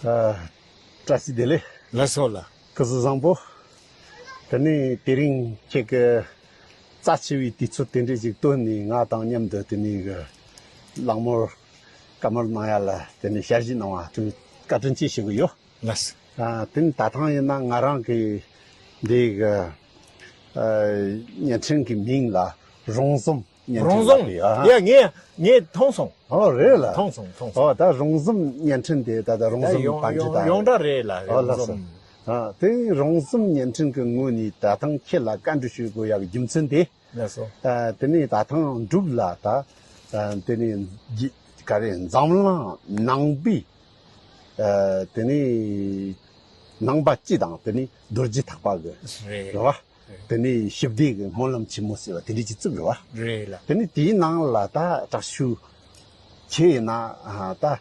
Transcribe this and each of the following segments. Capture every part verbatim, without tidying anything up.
ཨ། བཀྲ་ཤིས་བདེ་ལེགས། ལགས་སོ་ལགས། སྐུ་གཟུགས་བཟང་པོ། དེ་ནས་དེ་རིང་ཁྱེད་ཀྱི་རྩ་ཆེ་བའི་དུས་ཚོད་དེ་འདྲ་ཞིག་བཏོན་ནས། ང་དང་མཉམ་དུ་དེ་ནས་གི་གླེང་མོལ་བཀའ་མོལ་གནང་ཡ་ལ་དེ་ནས་ཞལ་བཞེས་གནང་བ་དེ་བཀའ་དྲིན་ཆེ་ཞུ་གི་ཡོད། ལགས། ཨ། དེ་ནས་ད་ཐེངས་ཡིན་ན་ང་རང་གི་འདི་གི་ཨ་བརྙན་འཕྲིན་གྱི་མིང་ལ་རོང་ཟོམ་བརྙན་འཕྲིན་རོང་ཟོམ། ལབ་ཡོད། ཨ། ཡ། ངས་ངས་མཐོང་སོང་། ཨོ། རེད་ལ། མཐོང་སོང་། མཐོང་སོང་། ཨོ། ད་རོང་ཟོམ་བརྙན་འཕྲིན་དེ་ད་ད་རོང་ད་ཟོམ་ཡོང་བང་ཅི་ཡོང་དང་ཡོངས་གྲགས་རེད་ལ། ཨོ། རོང་ལགས་སོ། ཟོམ། ཨ། དེ་རོང་ཟོམ་བརྙན་འཕྲིན་གྱི་ངོས་ནས་ད་ཐེངས་ཁྱེད་ལ་བཀའ་འདྲི་ཞུ་དགོས་ཡག་རྒྱུ་མཚན་དེ། ལགས་སོ། ཨ། དེ་ནས་ད་ཐེངས་འབྲུག་ལ་ད་ཨ་དེ་ནས་ག་རེ་འཛམ་གླིང་ནང་པའི་ཨ་དེ་ནས་ནང་པ་སྤྱི་དང་དེ་ནས་རྡོ་རྗེ་ཐེག་པ་གི་རེད། རེད་བ། དེ་ནས་ཞི་བདེ་གི་སྨོན་ལམ་ཆེན་མོ་ཟེར་བ་དེ་འདྲ་ཅིག་བཙུགས་རེད་བ། རེད་ལ། དེ་ནས་དེའི་ནང་ལ་ད་དྲག་ཤོས་ཁྱེད་ཡིན་ན་ཨ་ད་ཨ་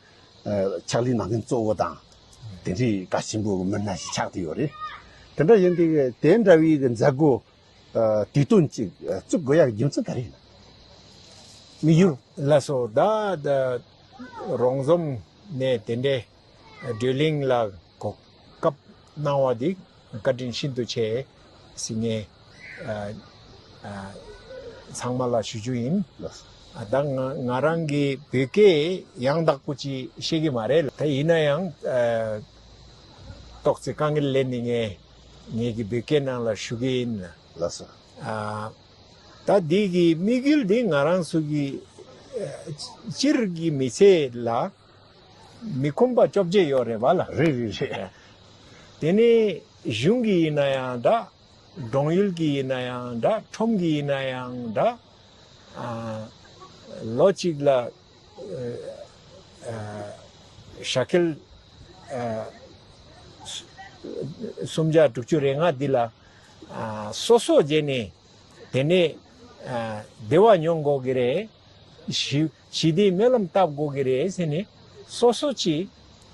ཕྱག་ལས་གནང་མཁན་གཙོ་བོ་དང་དེ་འདྲའི་གལ་ཆེན་པོའི་མི་སྣ་ཞིག་ཆགས་བསྡད་ཡོད་རེད། དེ་འདྲ་ཡིན་དུས་དེ་འདྲ་བའི་གི་མཛད་སྒོ་ཨ་དུས་སྟོན་ཅིག་ཨ་བཙུགས་དགོས་ཡག་རྒྱུ་མཚན་ག་རེ་ཡིན་ན། དམིགས་ཡུལ། ལགས་སོ། ད་ད་རོང་ཟོམ་ནས་དེ་འདྲའི་བགྲོ་གླེང་ལ་གོ་སྐབས་གནང་བ་འདི་བཀའ་དྲིན་ཤིན་ཏུ་ཆེ་ཟེར་ངས་ཨ་ཨ་ཚང་མ་ལ་ཞུ་རྒྱུ་ཡིན། ལགས་སོ། ཨ་ད་ང་ང་རང་གི་བོད་སྐད་ཡང་དག་པོ་ཅིག་ཤེས་ཀྱི་མ་རེད་ལ། ད་ཡིན་ན་ཡང་ཨ་ཏོག་ཙེ་དཀའ་ངལ་སླེབས་ནས་ངས་ངེད་ཀྱི་བོད་སྐད་ནང་ལ་ཞུ་གི་ཡིན། ལགས་སོ། ཨ་ད་འདི་གི་དམིགས་ཡུལ་འདི་ང་རང་ཚོ་གི་ཨ་སྤྱིར་གྱི་མི་ཚེ་ལ་མི་ཁོམ་པ་བཅོ་བརྒྱད་ཡོད་རེད་བ་ལ། རེད་རེད་རེད། དེ་ནས་གཞུང་གི་ཡིན་ན་ཡང་འདྲ། འབྲོང་ཡུལ་གྱི་ཡིན་ན་ཡང་འདྲ། ཁྲོམ་གྱི་ཡིན་ན་ཡང་འདྲ། ཨ་ལོ་གཅིག་ལ་ཨ་ཨ་ཞ་ཁལ་ཨ་སུམ་བརྒྱ་དྲུག་ཅུ་རེ་ལྔ་འདི་ལ་ཨ་སོ་སོ་བྱས་ནས་དེ་ནས་ཨ་བདེ་བ་མྱོང་དགོས་ཀྱི་རེད། ཞི་ཞི་བདེའི་སྨོན་ལམ་བཏབ་དགོས་ཀྱི་རེད་ཟེར་ནས་སོ་སོ་ཅིག་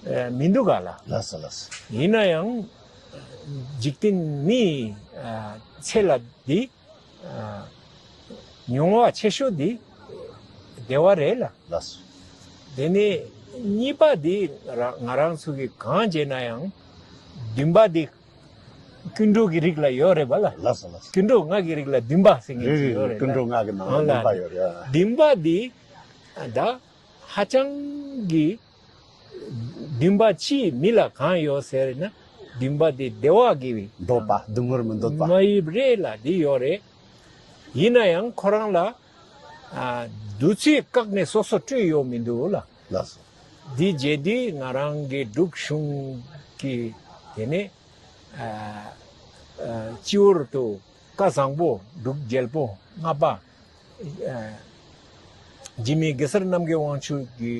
ཨ་མི་འདུག་ག་ལ། ལགས་སོ་ལགས་སོ། ཡིན་ན་ཡང་འཇིག་རྟེན་མིའི་ཨ་ཚེ་ལ་འདི་ཨ་མྱོང་བ་ཆེ་ཤོས་འདི་བདེ་བ་རེད་ལ། ལགས་སོ། དེ་ནས་གཉིས་པ་འདི་ར་ང་རང་ཚོ་གི་གང་བྱས་ན་ཡང་བདུན་པ་འདི་ཀུན་འགྲོ་གི་རིགས་ལ་ཡོད་རེད་པ་ལ། ལགས་སོ་ལགས་སོ། ཀུན་འགྲོ་ལྔ་གི་རིགས་ལ་བདུན་པ་ཟེར་མཁན་རེད་ཅིག་རེད་ཡོད་རེད། རེད་ཀུན་འགྲོ་ལྔ་གི་ནང་ལ་ཨང་ལ་བདུན་པ་ཡོད་རེད། བདུན་པ་འདི་ད་ཧ་ཅང་གི་བདུན་པ་ཅིའི་མི་ལ་གང་ཡོད་ཟེར་ན། བདུན་པ་དེ་བདེ་བ་གི་འདོད་པ། སྡུག་བསྔལ་མི་འདོད་པ། མ་ཡིབ་རེད་ལ་འདི་ཡོད་རེད། ཡིན་ན་ཡང་ཁོ་རང་ལ་ཨ་བདུད་རྩིས་བཀག་ནས་སོ་སོ་སྤྲོད་ཡོད་མི་འདུག་ལ། ལགས་སོ། འདི་རྗེས་དུས་ང་རང་གི་འབྲུག་གཞུང་གི་དེ་ནས་ཨ་ཨ་སྤྱི་བོར་དུ་བཀའ་བཟང་པོ་འབྲུག་རྒྱལ་པོ་ལྔ་པ་ཨ་འཇིགས་མེད་གེ་སར་རྣམ་རྒྱལ་དབང་ཕྱུག་གི་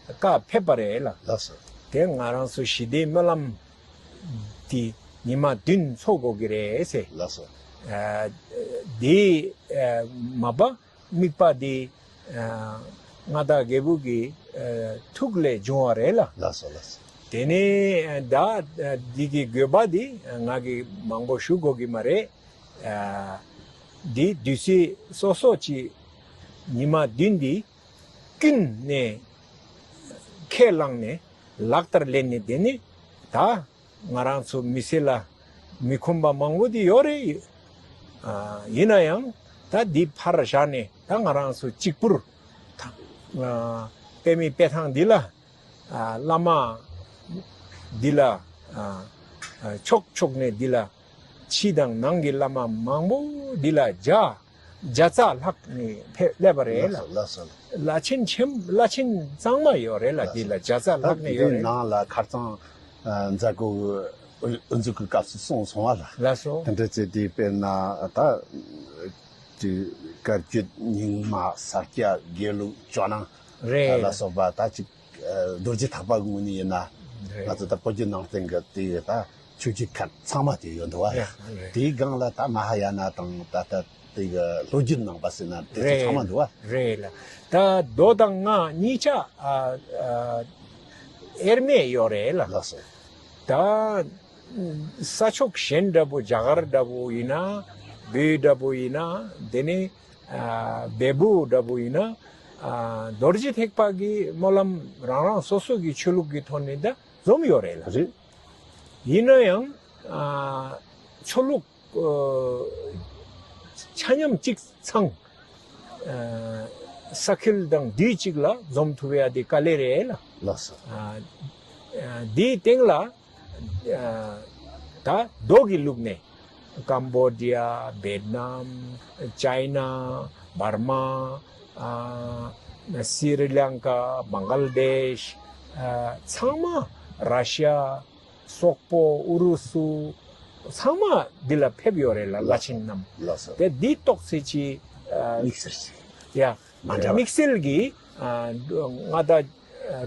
བཀའ་ཕེབས་པ་རེད་ལ། ལགས་སོ། དེ་ང་རང་ཚོ་ཞི་བདེའི་སྨོན་ལམ་དེ་ཉི་མ་བདུན་འཚོགས་དགོས་ཀྱི་རེད་ཟེར། ལགས་སོ། ཨ་དེ་ཨ་མ་པ་དམིགས་པ་དེ་ཨ་མངའ་བདག་རྒྱལ་པོ་གི་ཨ་ཐུགས་ལས་བྱུང་བ་རེད་ལ། ལགས་སོ་ལགས་སོ། དེ་ནས་ད་འདི་གི་དགོས་པ་འདི་ང་གིས་མང་པོ་ཞུ་དགོས་ཀྱི་མ་རེད། ཨ་འདི་བདུད་རྩི་སོ་སོ་ཅིག་ཉི་མ་བདུན་འདི་ཀུན་ནས་ཁས་བླངས་ནས་ལག་བསྟར་ལེན་ནས་དེ་ནི་ད་ང་རང་ཚོ་མི་ཚེ་ལ་མི་ཁོམ་པ་མང་པོ་འདི་ཡོད་རེད། ཨ་ཡིན་ན་ཡང་ད་འདི་ཕར་བཞག་ནས་ད་ང་རང་ཚོ་གཅིག་པུར་ད་ཨ་དཔེ་མེད་དཔེ་ཐང་འདི་ལ་ཨ་བླ་མ་འདི་ལ་ཨ་ཨ་ཕྱོགས་ཕྱོགས་ནས་འདི་ལ་ཕྱི་དང་ནང་གི་བླ་མ་མང་པོ་འདི་ལ་བརྒྱ་བརྒྱ་རྩ་ལྷག་ནས་ཕེབས་སླེབས་པ་རེད་ལ། ལགས་སོ་ལགས་སོ། བླ་ཆེན་ཆེན་བླ་ཆེན་གཙང་མ་ཡོད་རེད་ལ། ལགས་འདི་ལ་བརྒྱ་རྩ་ལྷག་ནས་ཡོད་རེད། ནང་ལ་ཁ་རྩང་ཨ་མཛད་སྒོ་དབུ་འཛུགས་ཀྱི་སྐབས་སུ་གསུངས་སོང་བ་ལ། ལགས་སོ། དེ་འདྲ་བྱས་དུས་དཔེར་ན་ད་དེ་བཀའ་བརྒྱུད་རྙིང་མ་ས་སྐྱ་དགེ་ལུགས་ཇོ་ནང་རེད་ལ་སོགས་པ་ད་ཅིག་ཨ་རྡོ་རྗེ་ཐེག་པ་གི་ངོས་ནས་ཡིན་ན་རེད། ང་ཚོ་ད་བོད་བརྒྱུད་ནང་བསྟན་གྱི་དེ་ད་ཆོས་བརྒྱུད་ཁག་ཚང་མ་དེ་ཡོད་འདུག་བ། རེད་རེད། དེའི་སྒང་ལ་ད་མ་ཧཱ་ཡ་ན་དང་ད་ལྟ་དེ་གི་ལྷོ་རྒྱུད་ནང་པ་ཟེར་ན་དེ་ཚོ་རེད་ཚང་མ་འདུག་བ། རེད་ལ། ད་མདོ་དང་སྔགས་གཉིས་ཆ་ཨ་ཨ་དབྱེར་མེད་ཡོད་རེད་ལ། ལགས་སོ། ད་ས་ཕྱོགས་གཞན་འདྲ་པོ་རྒྱ་གར་འདྲ་པོ་ཡིན་ན། བོད་འདྲ་པོ་ཡིན་ན། དེ་ནས་ཨ་བལ་པོ་འདྲ་པོ་ཡིན་ན། ཨ་རྡོ་རྗེ་ཐེག་པ་གི་སྨོན་ལམ་རང་རང་སོ་སོ་གི་ཆོས་ལུགས་ཀྱི་ཐོག་ནས་ད་ འཛོམས་ཡོད་རེད་ལ། རེད། ཡིན་ན་ཡང་ཨ་ཆོས་ལུགས་ཨ་ཆ་མཉམ་གཅིག་ཚང་ཨ་ས་ཁུལ་དང་དུས་གཅིག་ལ་འཛོམས་ཐུབ་ཡ་དེ་དཀའ་ལས་རེད་ལ། ལགས་སོ། ཨ་ཨ་དེའི་སྟེང་ལ་ཨ་ད་རྡོ་གི་བླུགས་ནས་ཀམ་བོ་ཌི་ཡ། བེད་ནམ། ཅའི་ན། འབར་མ། ཨ་སི་རི་ལང་ཀ། བང་ག་ལ་དེཤ། ཨ་ཚང་མ་ར་ཤི་ཡ། སོག་པོ། ཨུ་རུ་སུ། ཚང་མ་འདི་ལ་ཕེབས་ཡོད་རེད་ལ། བླ་ཆེན་རྣམས། ལགས་སོ། དེ་འདི་ཏོག་ཙམ་ཅིག་ཨ་དམིགས་བསལ་ཞིག་ཡ་མ་འདྲ་བ། དམིགས་བསལ་གྱི་ཨ་མངའ་བདག་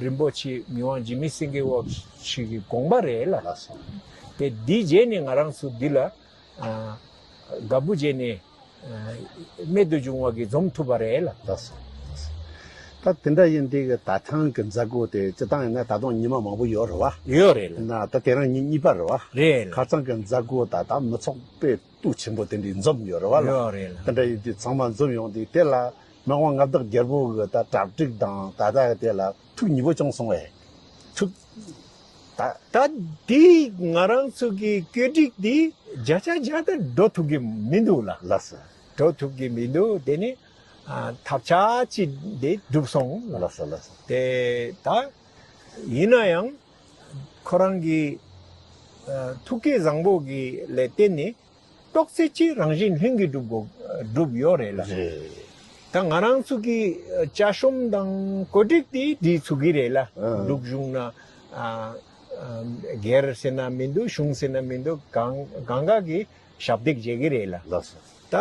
རིན་པོ་ཆེ་མི་དབང་འཇིགས་མེད་སེང་གེ་འོག་ཞིག་གི་དགོངས་པ་རེད་ལ། ལགས་སོ། དེ་འདི་རྗེས་ནས་ང་རང་ཚོ་འདི་ལ་ཨ་དགའ་པོ་བྱས་ནས་ཨ་རྨད་དུ་བྱུང་བ་གི་འཛོམས་ཐུབ་པ་རེད་ལ། ལགས་སོ། ལགས་སོ། ད་དེ་འདྲ་ཡིན་དུས་ཀྱི་ད་ཐེངས་ཀྱི་མཛད་སྒོ་དེ་སྤྱི་བཏང་ཡིན་ན་ད་དུང་ཉི་མ་མང་པོ་ཡོད་རེད་བ། ཡོད་རེད་ལ། ན་ད་དེ་རིང་ཉིན་གཉིས་པ་རེད་བ། རེད་ལ། ཁ་སང་གི་མཛད་སྒོ་ད་ད་མི་ཚོགས་དཔེ་སྟོབས་ཆེན་པོ་དེ་འདྲའི་འཛོམས་ཡོད་རེད་བ་ལ། ཡོད་རེད་ལ། དེ་འདྲ་ཡིན་དུས་ཚང་མ་འཛོམས་ཡོང་དུས་དེ་ལ་མི་དབང་མངའ་བདག་རྒྱལ་པོ་གི་ད་གྲ་སྒྲིག་དང་ད་ལྟ་དེ་ལ་ཐུགས་མཉེས་པོ་བྱུང་སོང་བས། ཐུགས་ད། ད་འདི་ང་རང་ཚོ་གི་བཀོད་སྒྲིག་འདི་བརྒྱ་ཆ་བརྒྱ་དེ་འགྲོ་ཐུབ་ཀྱི་མི་འདུག་ལ། ལགས་སོ། འགྲོ་ཐུབ་ཀྱི་མི་འདུག་དེ་ནི་ཨ་ཐབས་ཆག་ཅིག་དེ་འགྲུབ་སོང་ལ། ལགས་སོ་ལགས་སོ། དེ་ད་ཡིན་ན་ཡང་ཁོ་རང་གི་ཨ་ཐུགས་བསྐྱེད་བཟང་པོ་གི་ལས་བརྟེན་ནས་ཏོག་ཙམ་ཅིག་རང་བཞིན་ལྷུན་གྱིས་གྲུབ་དགོས་གྲུབ་ཡོད་རེད་ལ། རེད། ད་ང་རང་ཚོ་གི་ཨ་བཅའ་ཤོམ་དང་གོ་སྒྲིག་དེ་སྒྲིག་ཚུགས་ཀྱི་རེད་ལ། ཨ། འབྲུག་གཞུང་ན་ཨ་ཨ་སྒེར་ཟེར་ན་མི་འདུག་གཞུང་ཟེར་ན་མི་འདུག་གང་གང་ག་གི་ཞབས་འདེགས་བྱེད་ཀྱི་རེད་ལ། ལགས་སོ། ད་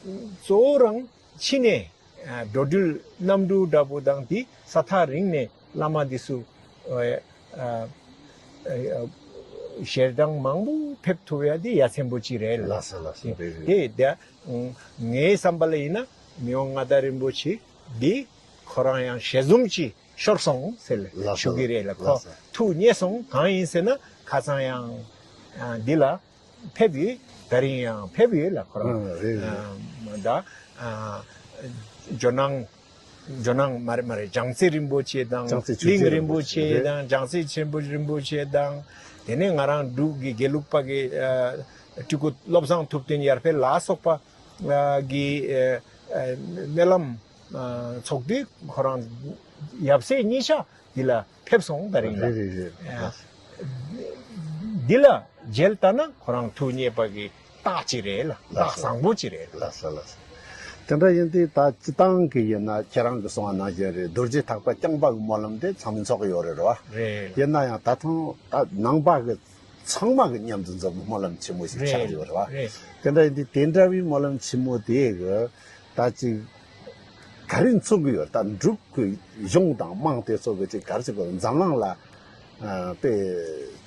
གཙོ་བོ་རང་ཕྱི་ནས་ཨ་འགྲོ་འགྲུལ་གནམ་གྲུ་འདྲ་པོ་དང་དེ་ས་ཐག་རིང་ནས་བླ་མ་དེ་ཚོ་ཨ་ཨ་ཨ་ཞལ་གྲངས་མང་པོ་ཕེབས་ཐུབ་ཡ་དེ་ཡ་མཚན་པོ་ཅིག་རེད་ལ། ལགས་སོ་ལགས་སོ། རེད་རེད། དེ་དེ་ངའི་བསམ་པ་ལ་ཡིན་ན་མི་དབང་མངའ་བདག་རིན་པོ་ཆེ་འདི་ཁོ་རང་ཡང་ཞལ་འཛོམས་ཅིག་ཤོར་སོང་ཟེར་ལ་ལགས་སོ། ཞུ་གི་རེད་ལ། ཁོ་ལགས་སོ། ཐུགས་མཉེས་སོང་། གང་ཡིན་ཟེར་ན་ཁ་སང་ཡང་ཨ་འདི་ལ་ཕེབས་ཡོད། ད་རིང་ཡང་ཕེབས་ཡོད་ལ་ཁོ་རང་། ཨ་རེད་རེད། ཨ་ད་ཨ་ཇོ་ནང་ཇོ་ནང་མ་རེད་མ་རེད། བྱང་རྩེ་རིན་པོ་ཆེ་དང་། བྱང་རྩེ་ཆོས་རྗེ་གླིང་རིན་པོ་ཆེ་རེད། དང་། བྱང་རྩེ་ཆེན་པོ་རིན་པོ་ཆེ་དང་། དེ་ནས་ང་རང་འབྲུག་གི་དགེ་ལུགས་པ་གི་ཨ་སྤྲུལ་སྐུ་བློ་བཟང་ཐུབ་བསྟན་ཡར་འཕེལ་ལ་སོགས་པ་ཨ་གི་ཨ་ཨ་སྨོན་ལམ་ཨ་ཚོགས་དུས་ཁོ་རང་ཡབ་སྲས་གཉིས་ཆ་འདི་ལ་ཕེབས་སོང་། ད་རིང་ལ། རེད་རེད་རེད། ཨ་འདི་ལ་མཇལ་ལྟ་ན་ཁོ་རང་ཐུགས་མཉེས་པ་གི་རྟགས་ཅིག་རེད་ལ། ལགས་སོ། རྟགས་བཟང་པོ་ཅིག་རེད་ལ། ལགས་སོ་ལགས་སོ། དེ་འདྲ་ཡིན་དུས་ད་སྤྱི་བཏང་གི་ཡིན་ན་ཁྱེད་རང་གི་གསུང་བ་ནང་བཞིན་རེད། རྡོ་རྗེ་ཐེག་པ་རྐྱང་པ་གི་སྨོན་ལམ་དེ་ཚང་མས་ཚོགས་ཀྱི་ཡོད་རེད་རེད་བ། རེད། ཡིན་ན་ཡང་ད་ཐེངས་ད་ནང་པ་གི་ཚང་མ་གི་མཉམ་དུ་འཛོམས་སྨོན་ལམ་ཆེན་མོ་ཞིག་ཆགས་ཀྱི་ཡོད་རེད་བ། རེད། དེ་འདྲ་ཡིན་དུས་དེ་འདྲ་བའི་སྨོན་ལམ་ཆེན་མོ་དེ་གི་ད་ཅིག་ག་རེ་མཚོན་གྱི་ཡོད། ད་འབྲུག་གི་གཞུང་དང་དམངས་དེ་ཚོ་གི་ཅིག་ག་རེ་ཟེར་དགོས། འཛམ་གླིང་ལ་ཨ་དཔེ་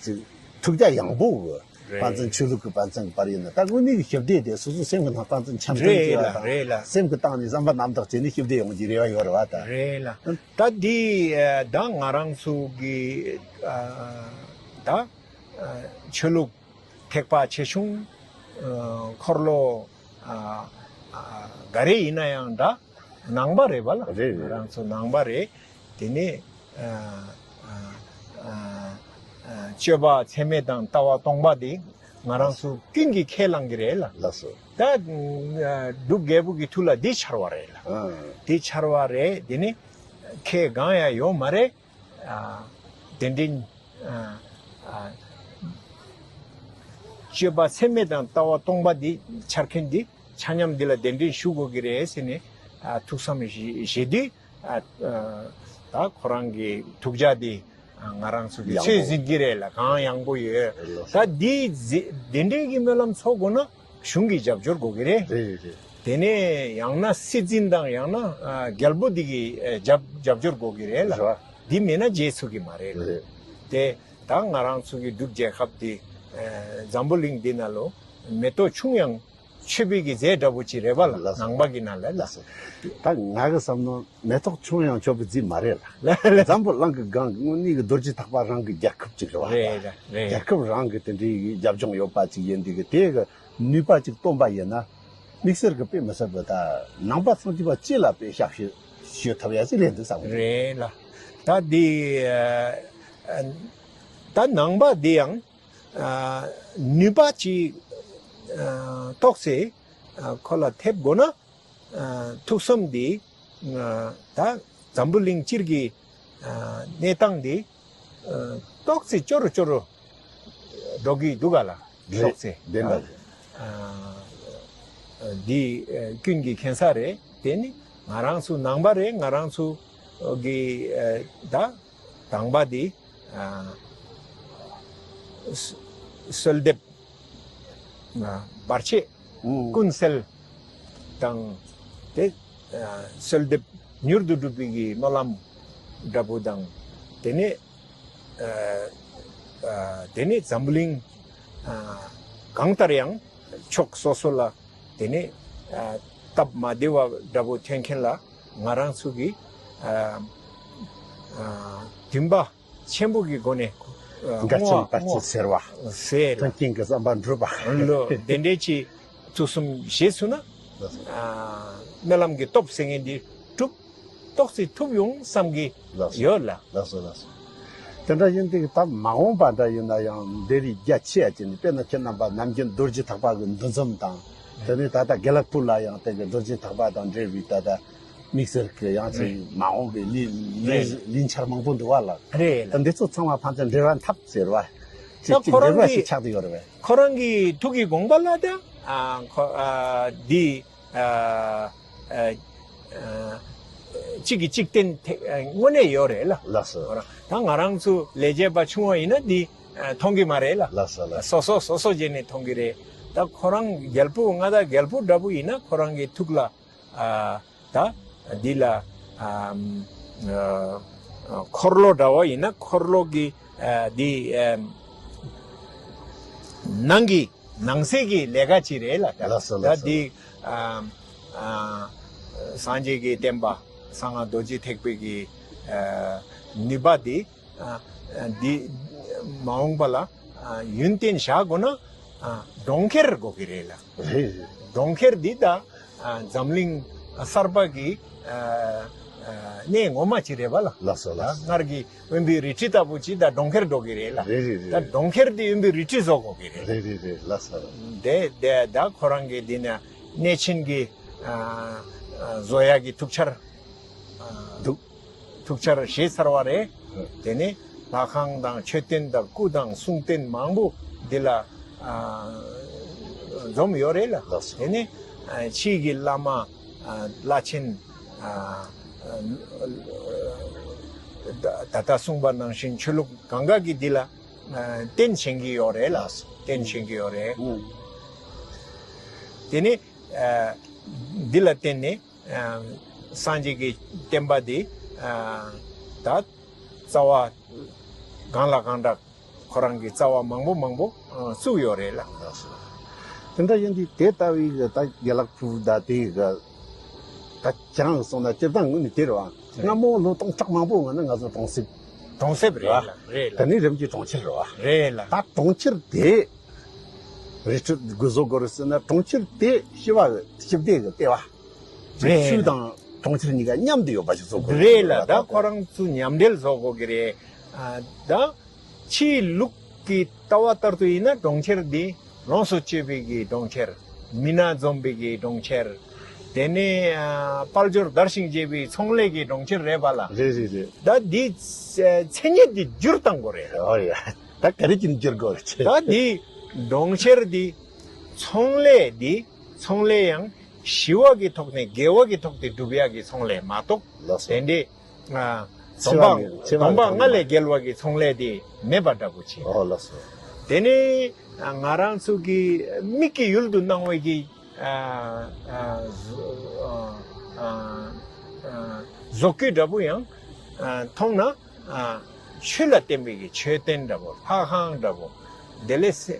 ཅིག་ཐུགས་རྒྱ་ཡངས་པོ་གི་རེད། དཔལ་བརྩོན་ཆོས་ལུགས་ཀྱི་དཔལ་བརྩོན་གྱི་བར་ཡིན་ན། ད་དངོས་གནས་ཀྱི་ཞི་བདེ་དེ་སོ་སོའི་སེམས་ཀྱི་ནང་དཔལ་བརྩོན་འཆམ་མཐུན་རེད་བྱེད་ལ། པ་དང་། རེད་ལ། སེམས་ཀྱི་སྟེང་ནས་བསམ་པ་རྣམ་དག་བྱས་ནས་ཞི་བདེ་ཡོང་རྒྱུའི་རེ་བ་ཡོད་རེད་བ། ད་རེད་ལ། ད་འདི་ཨ་ད་ང་རང་ཚོ་གི་ཨ་ད་ཨ་ཆོས་ལུགས་ཐེག་པ་ཆེ་ཆུང་ཨ་འཁོར་ལོ་ཨ་ཨ་ག་རེ་ཡིན་ན་ཡང་འདྲ། ནང་པ་རེད་པ་ལ། རེད་རེད། ང་རང་ཚོ་ནང་པ་རེད། དེ་ནས་ཨ་ཨ་ཨ་ཨ་སྤྱོད་པ་ཚད་མེད་དང་ལྟ་བ་སྟོང་པ་དེ་ང་རང་ཚོ་ཀུན་གྱིས་ཁས་བླངས་ཀྱི་རེད་ལ། ལགས་སོ། ད་ཨ་འབྲུག་རྒྱལ་པོ་གི་ཐུགས་ལ་འདི་འཆར་བ་རེད་ལ། ཨ་འདི་འཆར་བ་རེད། དེ་ནས་ཁས་གང་ཡང་ཡོད་མ་རེད། ཨ་གདན་འདྲེན་ཨ་ཨ་སྤྱོད་པ་ཚད་མེད་དང་ལྟ་བ་སྟོང་པ་འདི་འཆར་མཁན་འདི་ཆ་མཉམ་འདི་ལ་གདན་འདྲེན་ཞུ་དགོས་ཀྱི་རེད་ཟེར་ནས་ཨ་ཐུགས་བསམ་བཞེས་བཞེས་དུས་ཨ་ཨ་ད་ཁོ་རང་གི་ཐུགས་རྒྱ་འདི་ཨ་ང་རང་ཚོ་གི་ཡག་པོ་ཚོད་ཟིན་གྱི་རེད་ལ། གང་ཡག་པོ་ཡོད། ལགས་སོ། ད་འདི་གདན་འདྲེན་གྱི་སྨོན་ལམ་ཚོགས་དགོས་ན། གཞུང་གི་རྒྱབ་སྐྱོར་དགོས་ཀྱི་རེད། རེད་རེད། དེ་ནས་ཡང་ན་སྲིད་འཛིན་དང་ཡང་ན་ཨ་རྒྱལ་པོ་འདི་གི་ཨ་རྒྱབ་རྒྱབ་སྐྱོར་དགོས་ཀྱི་རེད་ལ། རེད་བ། འདི་མེད་ན་བྱེད་ཚུགས་ཀྱི་མ་རེད་ལ། རེད། དེ་ད་ང་རང་ཚོ་གི་འབྲུག་རྒྱལ་ཁབ་འདི་ཨ་འཛམ་བུ་གླིང་འདི་ནང་ལོ་མེ་ཏོག་ཆུང་ཡང་མཆོད་པའི་གི་རྫས་འདྲ་པོ་ཅིག་རེད་བ་ལ། ལགས་སོ། ནང་པ་གི་ནང་ལ་ལ། ལགས་སོ། ད་ང་གི་བསམ་ན་མེ་ཏོག་ཆུང་ཡང་མཆོད་པའི་རྫས་མ་རེད་ལ། ལ་ལ། འཛམ་བུ་གླིང་གི་སྒང་གི་དངོས་གནས་ཀྱི་རྡོ་རྗེ་ཐེག་པ་རང་གི་རྒྱལ་ཁབ་ཅིག་རེད་བ། རེད་རེད་རེད། རྒྱལ་ཁབ་རང་གི་དེ་འདྲའི་རྒྱབ་ལྗོངས་ཡོད་པ་ཅིག་ཡིན་དུས་གི་དེ་གི་ནུས་པ་ཅིག་སྟོན་པ་ཡིན་ན། དམིགས་བསལ་གྱི་དཔེ་མི་སྲིད་པ་ད་ནང་པ་ཚང་གཅིག་པ་སྤྱི་ལ་དཔེ་ཞབས་ཞུ་ཞུ་ཐུབ་ཡ་ཞིག་རེད་འདུག་བསམ་གི་འདུག་རེད་ལ། ད་འདི་ཨ་ ད་ནང་པ་འདི་ཡང་ཨ་ནུས་པ་ཅིག་ཨ་ཏོག་ཙེ་ཨ་ཁོ་ལ་ཐེབས་དགོས་ན། ཨ་ཐུགས་བསམ་འདི་ཨ་ད་འཛམ་བུ་གླིང་སྤྱིར་གྱི་ཨ་གནས་སྟངས་འདི་ཨ་ཏོག་ཙེ་སྐྱོ་རུ་སྐྱོ་རུ་འགྲོ་གི་འདུག་ག་ལ། རེད། ཏོག་ཙེ་བདེན་པ་རེད། ཨ་འདི་ཨ་ཀུན་གྱིས་མཁྱེན་གསལ་རེད། དེ་ནི་ང་རང་ཚོ་ནང་པ་རེད། ང་རང་ཚོ་གི་ཨ་ད་དང་པ་འདི་ཨ་གསོལ་འདེབས་ཨ་བར་ཆད་ཀུན་སེལ་དང་། དེ་ཨ་གསོལ་འདེབས་མྱུར་དུ་འགྲུབ་པའི་གི་སྨོན་ལམ་འདྲ་པོ་དང་། དེ་ནས་ཨ་ཨ་དེ་ནས་འཛམ་བུ་གླིང་ཨ་གང་ལྟར་ཡང་ཕྱོགས་སོ་སོ་ལ་དེ་ནས་ཨ་སྟབས་མ་བདེ་བ་འདྲ་པོ་ཐོན་མཁན་ལ་ང་རང་ཚོ་གི་ཨ་ཨ་འདུན་པ་ཆེན་པོ་གི་སྒོ་ནས་ཨ་དགའ་སྐྱིད་བསྔོ་བ་བར་ཆད་སེལ་བ། སེལ་ལ། མཐུན་རྐྱེན་གྱི་བསམ་པ་འགྲུབ་པ། ལོ་དེ་འདྲའི་ཅིག་ཐུགས་བསམ་བཞེས་ཚུགས་ན། ལགས་སོ། ཨ་སྨོན་ལམ་གྱི་སྟོབས་ཟེར་མཁན་འདི་གྲུབ། ཏོག་ཙེ་ཐུབ་ཡོང་བསམ་གྱི་ལགས་སོ། ཡོད་ལ། ལགས་སོ་ལགས་སོ། དེ་འདྲ་ཡིན་དུས་ད་མ་འོངས་པ་འདྲ་ཡིན་ན་ཡང་འདི་རིགས་རྒྱ་ཆེ་ཡ་ཅིག་ནི། དཔེར་ན་ཁྱེད་རྣམ་པ་ནམ་རྒྱུན་རྡོ་རྗེ་ཐེག་པ་གི་འདུ་འཛོམས་དང་། དེ་ནས་ད་ལྟ་དགེ་ལེགས་ཕུག་ལ་ཡང་དེ་གི་རྡོ་རྗེ་ཐེག་པ་དང་འབྲེལ་བའི་ད་ལྟ་དམིགས་བསལ་གྱི་ཡང་ཅིག་མ་འོངས་པའི་ལས་ལས་ལས་འཆར་མང་པོ་འདུག་བ་ལགས། རེད་ལགས། ད་འདི་ཚོ་ཚང་མ་ཕན་ཚུན་འབྲེལ་བ་འཐབ་ཟེར་བ། ད་ཅིག་ཅིག་ཁོ་རང་འབྲེལ་བ་གི་ཞིག་ཆགས་བསྡད་ཡོད་རེད་པས། ཁོ་རང་གི་ཐུགས་ཀྱི་དགོངས་པ་ལ་ད་ཨ་ཁོ་ཨ་འདི་ཨ་ཨ་གཅིག་གིས་གཅིག་བརྟེན་ཐེ་ཨ་དངོས་གནས་ཡོད་རེད་ལ། ལགས་སོ། ཁོ་རང་ད་ང་རང་ཚོ་ལས་བྱེད་པ་ཆུང་བ་ཡིན་ན་འདི་ཨ་མཐོང་གི་མ་རེད་ལ། ལགས་སོ་ལགས་སོ། སོ་སོ་སོ་སོ་བྱས་ནས་མཐོང་གི་རེད། ད་ཁོ་རང་རྒྱལ་པོ་མངའ་བདག་རྒྱལ་པོ་འདྲ་པོ་ཡིན་ན་ཁོ་རང་གི་ཐུགས་ལ་ཨ་ད་འདི་ལ་ཨ་ཨ་འཁོར་ལོ་འདྲ་བོ་ཡིན་ན་འཁོར་ལོ་གི་ཨ་འདི་ཨ་ནང་གི་ནང་གསེས་ཀྱི་ལས་ཀ་ཅིག་རེད་ལ། ད་ལགས་སོ་ལགས་སོ། ད་འདི་ཨ་ཨ་སངས་རྒྱས་ཀྱི་བསྟན་པ་གསང་སྔགས་རྡོ་རྗེ་ཐེག་པའི་གི་ཨ་ནུས་པ་འདི་ཨ་ཨ་འདི་མ་འོངས་པ་ལ་ཨ་ཡུན་བརྟན་བཞག་དགོས་ན་ཨ་གྲོང་ཁྱེར་དགོས་ཀྱི་རེད་ལ། རེད་རེད། གྲོང་ཁྱེར་འདི་ད་ཨ་འཛམ་གླིང་གསར་པ་གི་ཨ་ཨ་གནས་ངོ་མ་ཅིག་རེད་པ་ལ། ལགས་སོ་ལགས་སོ། ད་སྔར་གྱི་དབེན་པའི་རི་ཁྲི་ལྟ་བུ་ཅིག་ད་གྲོང་ཁྱེར་འགྲོ་གི་རེད་ལ། རེད་རེད་རེད། ད་གྲོང་ཁྱེར་འདི་དབེན་པའི་རི་ཁྲི་བཟོ་དགོས་ཀྱི་རེད། རེད་རེད་རེད། ལགས་སོ། དེ་དེ་ད་ཁོ་རང་གི་འདི་ན་གནས་ཆེན་གྱི་ཨ་ཨ་བཟོ་ཡག་གི་ཐུགས་འཆར་ཨ་འདུག་ཐུགས་འཆར་བཞེས་ཚར་བ་རེད། ཨ་དེ་ནས་ལྷ་ཁང་དང་མཆོད་རྟེན་དང་སྐུ་དང་གསུང་རྟེན་མང་པོ་འདི་ལ་ཨ་འཛོམས་ཡོད་རེད་ལ། ལགས་སོ། དེ་ནས་ཨ་ཕྱིའི་གི་བླ་མ་ཨ་བླ་ཆེན་ཨ་ཨ་ད་ད་ལྟ་གསུངས་པ་ནང་བཞིན་ཆོས་ལུགས་གང་ག་གི་འདི་ལ་ཨ་རྟེན་བྱེད་ཀྱི་ཡོད་རེད་ལ། ལགས་སོ། རྟེན་བྱེད་ཀྱི་ཡོད་རེད། ཨུ། དེ་ནས་ཨ་འདི་ལ་བརྟེན་ནས་ཨ་སངས་རྒྱས་ཀྱི་བསྟན་པ་འདི་ཨ་ད་རྩ་བ་གང་ལ་གང་འདྲ་ཁོ་རང་གི་རྩ་བ་མང་པོ་མང་པོ་ཨ་བཙུགས་ཡོད་རེད་ལ། ལགས་སོ། དེ་འདྲ་ཡིན་དུས་དེ་ལྟ་བུའི་གི་ད་དགེ་ལེགས་ཕུག་ད་དེའི་གི་ད་ཅང་སོང་ན་སྤྱིར་བཏང་ངོས་ནས་དེ་རེད་བ། རེད། སྔ་མོ་ལོ་སྟོང་ཕྲག་མང་པོའི་སྔོན་ན་ང་ཚོ་གྲོང་གསེབ། གྲོང་གསེབ་རེད་རེད་ལ། རེད་ལ། ད་ནི་རིམ་གྱིས་གྲོང་ཁྱེར་རེད་བ། རེད་ལ། ད་གྲོང་ཁྱེར་དེ་རི་ཁྲོད་དགོས་བཟོ་དགོས་རེད་ཟེར་ན། གྲོང་ཁྱེར་དེ་ཞི་བ་ཞི་བདེ་གི་ལྟེ་བ། རེད། ཆུ་དང་གྲོང་ཁྱེར་གཉིས་ཀ་མཉམ་དུ་ཡོད་པ་ཞིག་བཟོ་དགོས་རེད་ལ། རེད་བ། ད་ཁོ་རང་ཚོ་མཉམ་འབྲེལ་བཟོ་དགོས་ཀྱི་རེད། ཨ་ད་ཕྱིའི་ལུགས་ཀྱི་ལྟ་བ་ལྟར་དུ་ཡིན་ན་གྲོང་ཁྱེར་འདི་ལོངས་སུ་སྤྱོད་པའི་གི་གྲོང་ཁྱེར། མི་སྣ་འཛོམས་པའི་གི་གྲོང་ཁྱེར། དེ་ནས་ཨ་དཔལ་འབྱོར་དར་ཞིང་རྒྱས་པའི་ཚོང་ལས་ཀྱི་གྲོང་ཁྱེར་རེད་པ་ལ། རེད་རེད་རེད། ད་འདི་མཚན་ཉིད་འདི་བསྒྱུར་བཏང་དགོས་རེད། ཨོ་ཡ། ད་ག་རེ་གྱིས་བསྒྱུར་དགོས་རེད། ད་འདི་གྲོང་ཁྱེར་འདི་ཚོང་ལས་འདི་ཚོང་ལས་ཡང་ཞི་བ་གི་ཐོག་ནས་དགེ་བ་གི་ཐོག་ཏུ་སྒྲུབ་ཡག་གི་ཚོང་ལས་མ་གཏོགས། ལགས་སོ། དེ་འདྲའི་ཨ་འཆི་བ་སྡོམ་པ་མེད། འཆི་བ་སྡོམ་པ་མེད་ལྔ་ལས་རྒྱལ་བ་གི་ཚོང་ལས་དེ་མེད་པ་འདྲ་པོ་བྱས། ཨོ་ལགས་སོ། དེ་ནས་ཨ་ང་རང་ཚོ་གི་མིག་གི་ཡུལ་དུ་སྣང་བའི་གི་ཨ་ཨ་བཟོ་ཨ་ཨ་ཨ་བཟོ་བཀོད་འདྲ་པོ་ཡང་ཨ་མཐོང་ན། ཨ་ཆོས་ལ་བརྟེན་པའི་གི་མཆོད་རྟེན་འདྲ་པོ། ལྷ་ཁང་འདྲ་པོ། དེ་ལས་སེ་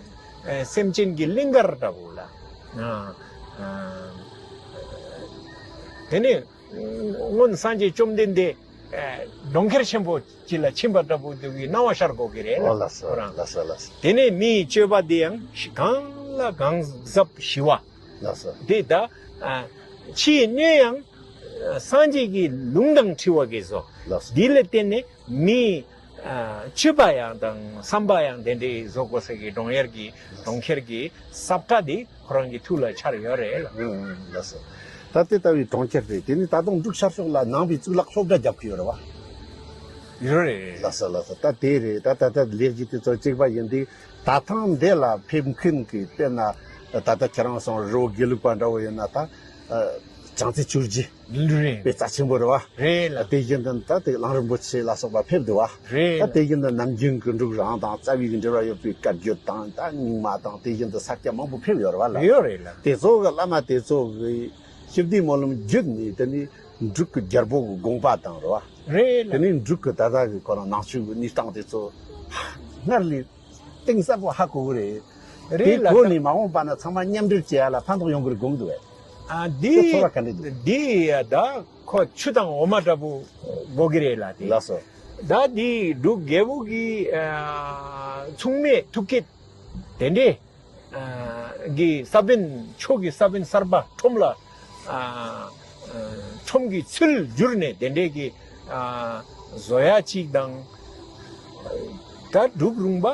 ཨ་སེམས་ཅན་གྱི་གླིང་གར་འདྲ་པོ་ལ། ཨ་ཨ་དེ་ནས་སྔོན་སངས་རྒྱས་བཅོམ་ལྡན་འདས་ཨ་གྲོང་ཁྱེར་ཆེན་པོ་ཅིག་ལ་ཕྱིན་པ་འདྲ་པོ་འདུག་གི་སྣང་བ་ཤར་དགོས་ཀྱི་རེད་ལ། ཨོ་ལགས་སོ། ཁོ་རང་། ལགས་སོ་ལགས་སོ། དེ་ནས་མིའི་སྤྱོད་པ་འདི་ཡང་གང་ལ་གང་གཟབ་ཞི་བ། ལགས་སོ། དེ་ད་ཨ་ཕྱིའི་གནས་ཡང་སངས་རྒྱས་ཀྱི་ལུང་དང་འཁྲིལ་བ་གི་བཟོ། ལགས་སོ། འདི་ལ་བརྟེན་ནས་མིའི་ ཨ་སྤྱོད་པ་ཡང་དང་བསམ་པ་ཡང་དེ་འདྲའི་བཟོ་དགོས་ས་གི་གྲོང་ཁྱེར་གྱི་གྲོང་ཁྱེར་གྱི་ས་བཀྲ་འདི་ཁོ་རང་གི་ཐུགས་ལ་འཆར་ཡོད་རེད་ལ། ཨང་། ལགས་སོ། ད་དེ་ལྟ་བུའི་གྲོང་ཁྱེར་རེད། དེ་ནི་ད་དུང་འབྲུག་ཤར་ཕྱོགས་ལ་ནང་པའི་གཙུག་ལག་སློབ་གྲྭ་རྒྱབ་ཀྱི་ཡོད་རེད་བ། ཡོད་རེད། ལགས་སོ་ལགས་སོ། ད་དེ་རེད། ད་ད་ལྟ་ལས་ཀྱི་དེ་ཚོ་གཅིག་པ་ཡིན་དུས། ད་ཐེངས་འདི་ལ་ཕེབས་མཁན་གྱི་དཔེར་ན་ད་ལྟ་ཁྱེད་རང་སོང་རི་བོ་དགེ་ལུགས་པ་འདྲ་བོ་ཡིན་ན་ད་བྱང་རྩེ་ཆོས་རྗེ་རེད། དཔེ་རྩ་ཆེན་པོ་རེད་བ། རེད་ལ། དེ་བཞིན་དུ་ད་དེ་གླང་རིན་པོ་ཆེ་ལ་སོགས་པ་ཕེབས་འདུག་བ། རེད་ད་ལ། དེ་བཞིན་དུ་ནམ་རྒྱུན་གྱི་འབྲུག་རང་དང་རྩ་བའི་འབྲེལ་བ་ཡོད་པའི་བཀའ་བརྒྱུད་དང་ད་རྙིང་མ་དང་དེ་བཞིན་དུ་ས་སྐྱ་མང་པོ་ཕེབས་ཡོད་རེད་བ་ལ། ཡོད་རེད་ལ། དེ་ཚོ་གི་བླ་མ་དེ་ཚོ་གི་ཞི་བདེའི་སྨོན་ལམ་བརྒྱུད་ནས་དེ་ནི་འབྲུག་གི་རྒྱལ་པོ་གི་དགོངས་པ་དང་རེད་བ། རེད་ལ། དེ་ནི་འབྲུག་གི་ད་ལྟ་གི་ཁོ་རང་ནང་ཆོས་ཀྱི་གནས་སྟངས་དེ་ཚོ་སྔར་ལས་གཏིང་ཟབ་པོ་ཧ་གོ་གི་རེད། རེད་དེ་ལ། གོ་ནས་མ་འོངས་པ་ན་ཚང་མ་མཉམ་འབྲེལ་བྱེད་ཡ་ལ་ཕན་ཐོགས་ཡོང་གི་རེད་དགོངས་འདུག་བས། ཨ་འདི། དེ་ཚོར་བ་ག་འདྲ་འདུག་འདི་ཡ་ད་ཁོ་ཆུ་དང་འོ་མ་འདྲ་པོ་དགོས་ཀྱི་རེད་ལ་དེ། ལགས་སོ། ད་འདི་འབྲུག་རྒྱལ་པོ་གི་ཨ་མཚུངས་མེད་ཐུགས་བསྐྱེད་དེ་འདྲས་ཨ་གི་ས་བོན་ཆོས་ཀྱི་ས་བོན་གསར་པ་ཁྲོམ་ལ་ཨ་ཨ་ཁྲོམ་གྱི་ཚུལ་བསྒྱུར་ནས་དེ་འདྲས་ཀྱི་ཨ་བཟོ་ཡ་གཅིག་དང་། ད་འབྲུག་རུང་པ་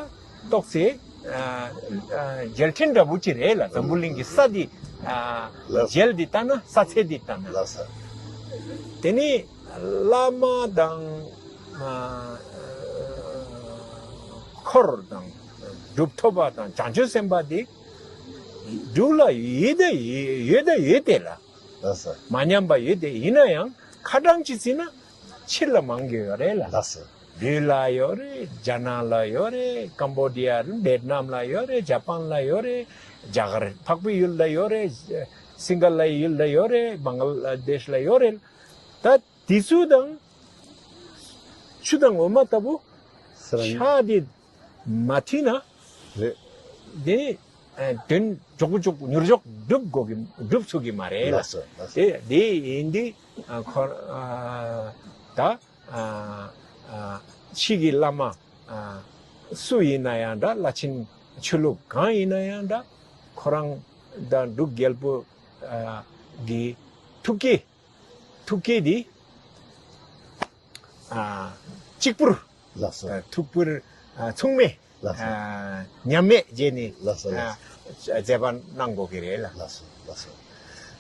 ཏོག་ཙེ་ཨ་ཨ་རྒྱལ་ཕྲན་འདྲ་པོ་ཅིག་རེད་ལ། འཛམ་བུ་གླིང་གི་ས་འདི་ཨ་ལགས། རྒྱལ་འདི་ལྟ་ན་ས་ཚད་འདི་ལྟ་ན། ལགས་སོ། དེ་ནི་བླ་མ་དང་ཨ་འཁོར་དང་སྒྲུབ་ཐོབ་པ་དང་བྱང་ཆུབ་སེམས་དཔའ་འདི་འབྲུག་ལ་ཡོད་དེ་ཡོད་དེ་ཡོད་དེ་ལ། ལགས་སོ། མ་ཉམས་པ་ཡོད་དེ་ཡིན་ན་ཡང་ཁ་གྲངས་ཅིག་བརྩིས་ན་ཕྱིར་ལ་མང་གི་ཡོད་རེད་ལ། ལགས་སོ། བོད་ལ་ཡོད་རེད། རྒྱ་ནག་ལ་ཡོད་རེད། ཀམ་བོ་ཌི་ཡ་རེད། ཝེད་ནམ་ལ་ཡོད་རེད། ཇ་པན་ལ་ཡོད་རེད། རྒྱ་གར་འཕགས་པའི་ཡུལ་ལ་ཡོད་རེད། སིང་ག་ལའི་ཡུལ་ལ་ཡོད་རེད། བང་ག་ལ་དེཤ་ལ་ཡོད་རེད། ད་དེ་ཚོ་དང་ཆུ་དང་འོ་མ་ལྟ་བུ་ས་རང་ཆ་དེ་མ་མཐུན་ན། རེད། དེ་ཨ་དོན་མགྱོགས་པོ་མགྱོགས་པོ་མྱུར་མགྱོགས་སྒྲུབ་དགོས་ཀྱི་སྒྲུབ་ཚུགས་ཀྱི་མ་རེད་ལ། ལགས་སོ་ལགས་སོ། དེ་དེ་ཡིན་དུས་ཨ་ཁོ་ཨ་ད་ཨ་ཨ་ཕྱི་གི་བླ་མ་ཨ་སུ་ཡིན་ན་ཡང་འདྲ། བླ་ཆེན་ཆོས་ལུགས་གང་ཡིན་ན་ཡང་འདྲ། ཁོ་རང་ད་འབྲུག་རྒྱལ་པོ་ཨ་གི་ཐུགས་བསྐྱེད། ཐུགས་བསྐྱེད་འདི་ཨ་གཅིག་པུར། ལགས་སོ། ཨ་ཐུགས་པུར་ཨ་མཚུངས་མེད། ལགས་སོ། ཨ་མཉམ་མེད་བྱས་ནས། ལགས་སོ་ལགས་སོ། ཨ་མཛད་པ་གནང་དགོས་ཀྱི་རེད་ལ། ལགས་སོ་ལགས་སོ།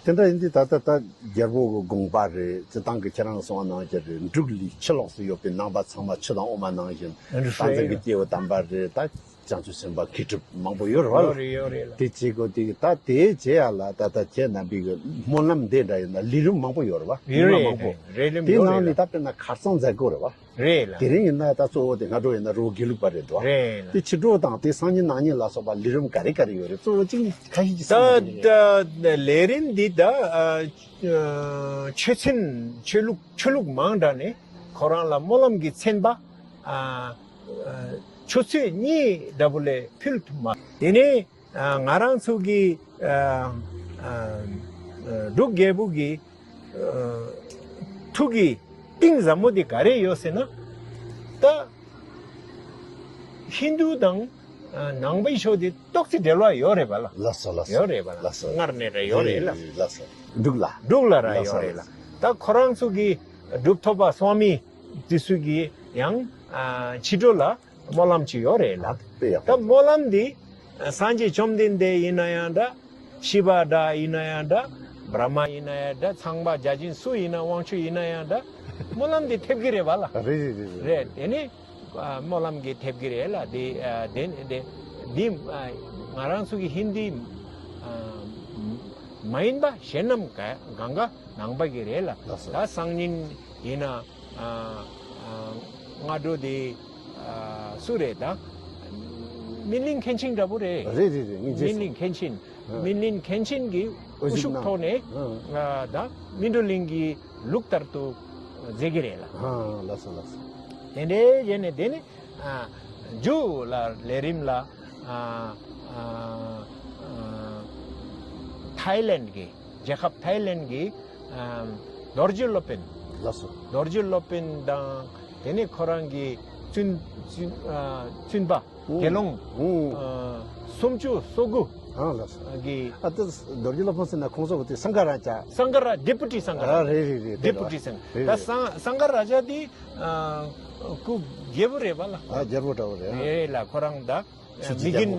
དེ་འདྲ་ཡིན་དུས་ད་ལྟ་ད་རྒྱལ་པོ་གི་དགོངས་པ་རེད། སྤྱིར་བཏང་གི་ཁྱེད་རང་གསུངས་པ་ནང་བཞིན་རེད། འབྲུག་ལས་ཕྱི་ལོགས་སུ་ཡོད་པའི་ནང་པ་ཚང་མ་ཆུ་དང་འོ་མ་ནང་བཞིན། ཨ་རེད། སངས་རྒྱས་ཀྱི་སྐྱེས་བུ་དམ་པ་རེད། ད་བྱང་ཆུབ་སེམས་དཔའ་མཁས་གྲུབ་མང་པོ་ཡོད་རེད་བ། ཡོད་རེད་ཡོད་རེད་ལ། དེ་བྱེད་དགོས་དེ་གི་ད་དེ་བྱེད་ཡ་ལ་ད་ལྟ་ཁྱེད་རྣམ་པའི་གི་སྨོན་ལམ་འདི་འདྲ་ཡིན་ན་ལས་རིམ་མང་པོ་ཡོད་རེད་བ། ཡོད་རིམ་རེད་མང་པོ། རེད། ལས་རིམ་དེ་ཡོད་ནང་རེད་ནས་ལ། ད་དཔེར་ན་ཁ་སང་མཛད་སྒོ་རེད་བ། རེད་ལ། དེ་རིང་ཡིན་ན་ད་གཙོ་བོ་དེ་སྔ་དྲོ་ཡིན་ན་རི་བོ་དགེ་ལུགས་པ་རེད་འདུག་བ། རེད་ལ། དེ་ཕྱི་དྲོ་དང་དེ་སང་ཉིན་གནངས་ཉིན་ལ་སོགས་པ་ལས་རིམ་ག་རེ་ག་རེ་ཡོད་རེད། གཙོ་བོ་གཅིག་ནི་ཁ་ཤས་ཀྱིས་གསུངས་ད་ད་ལས་རིམ་འདི་ད་ཨ་ཨ་ཆོས་ཚན་ཆོས་ལུགས་ཆོས་ལུགས་མང་དྲགས་ནས་ཁོ་རང་ལ་སྨོན་ལམ་གྱི་ཚན་པ་ཨ་ཨ་ཆུ་ཚོད་གཉིས་འདྲ་པོ་ལས་ཕུལ་ཐུབ་མ། དེ་ནས་ཨ་ང་རང་ཚོ་གི་ཨ་ཨ་ཨ་འབྲུག་རྒྱལ་པོ་གི་ཨ་ཐུགས་ཀྱི་གཏིང་ཟབ་མོ་དེ་ག་རེ་ཡོད་ཟེར་ན། ད་ཧིན་དུ་དང་ཨ་ནང་པའི་ཕྱོགས་དེ་ཏོག་ཙི་འབྲེལ་བ་ཡོད་རེད་པ་ལ། ལགས་སོ་ལགས་སོ། ཡོད་རེད་པ་ལ། ལགས་སོ། སྔར་ནས་རེད་ཡོད་རེད་ལ། ལགས་སོ། འབྲུག་ལ། འབྲུག་ལ་ར་ལགས་སོ་ཡོད་རེད་ལ། ལགས་སོ། ད་ཁོ་རང་ཚོ་གི་གྲུབ་ཐོབ་པ་སོ་མི་དེ་ཚོ་གི་ཡང་ཨ་ཕྱི་དྲོ་ལ་སྨོན་ལམ་ཅིག་ཡོད་རེད་ལ། དཔེ་ཡག་པོ། ད་སྨོན་ལམ་འདི་སངས་རྒྱས་བཅོམ་ལྡན་འདས་ཡིན་ན་ཡང་འདྲ། ཤི་བ་འདྲ་ཡིན་ན་ཡང་འདྲ། བྷྲ་མ་ཡིན་ན་ཡང་འདྲ། ཚངས་པ་བརྒྱ་བྱིན་སུ་ཡིན་ན་དབང་ཕྱུག་ཡིན་ན་ཡང་འདྲ། སྨོན་ལམ་འདི་ཐེབས་ཀྱི་རེད་བ་ལ། རེད་རེད་རེད་རེད། རེད། དེ་ནི་ཨ་སྨོན་ལམ་གྱི་ཐེབས་ཀྱི་རེད་ལ། དེ་ཨ་དེ་དེ་འདི་ཨ་ང་རང་ཚོ་གི་ཧིན་དི་ཨ་མ་ཡིན་པ་གཞན་རྣམས་ག་གང་ག་ནང་པ་གི་རེད་ལ། ལགས་སོ། ད་སང་ཉིན་ཡིན་ན། ཨ་ཨ་སྔ་དྲོ་དེ་ཨ་སུ་རེད་ད། སྨིན་གླིང་མཁན་ཆེན་འདྲ་པོ་རེད། རེད་རེད་རེད། ངས་རྗེས་སུ། སྨིན་གླིང་མཁན་ཆེན། ཨ། སྨིན་གླིང་མཁན་ཆེན་གྱི་དབུ་བཞུགས་ཐོག་ནས། ཨ། ཨ་ད་སྨིན་གྲོལ་གླིང་གི་ལུགས་ལྟར་དུ་མཛད་ཀྱི་རེད་ལ། ཨ་ལགས་སོ་ལགས་སོ། དེ་འདྲའི་རྗེས་ནས་དེ་ནི་ཨ་མཇུག་ལ་ལས་རིམ་ལ་ཨ་ཨ་ཨ་ཐའི་ལེན་གྱི་རྒྱལ་ཁབ་ཐའི་ལེན་གྱི་ཨ་རྡོ་རྗེ་སློབ་དཔོན། ལགས་སོ། རྡོ་རྗེ་སློབ་དཔོན་དང་དེ་ནས་ཁོ་རང་གི་བཙུན་བཙུན་ཨ་བཙུན་པ་ དགེ་སློང་ཨོ། ཨ། སུམ་ཅུ་སོ་དགུ་ཨ་ལགས་སོ། གི་ཨ་ཏི་རྡོ་རྗེ་སློབ་དཔོན་ཟེར་ན་ཁོང་ཚོ་གི་དེ་སངྒ་རཱ་ཅ། སངྒ་རཱ་ཌི་པུ་ཊི་སངྒ་རཱ། ཨ་རེད་རེད་རེད། ཌི་པུ་ཊི་སངྒ་རཱ། རེད་རེད། ད་སང་སངྒ་རཱ་ཅ་དེ་ཨ་སྐུ་རྒྱལ་པོ་རེད་པ་ལ། ཨ་རྒྱལ་པོ་འདྲ་བོ་རེད་ཨ། རེད་ལ། ཁོ་རང་ད་ཆོས་ཀྱི་མི་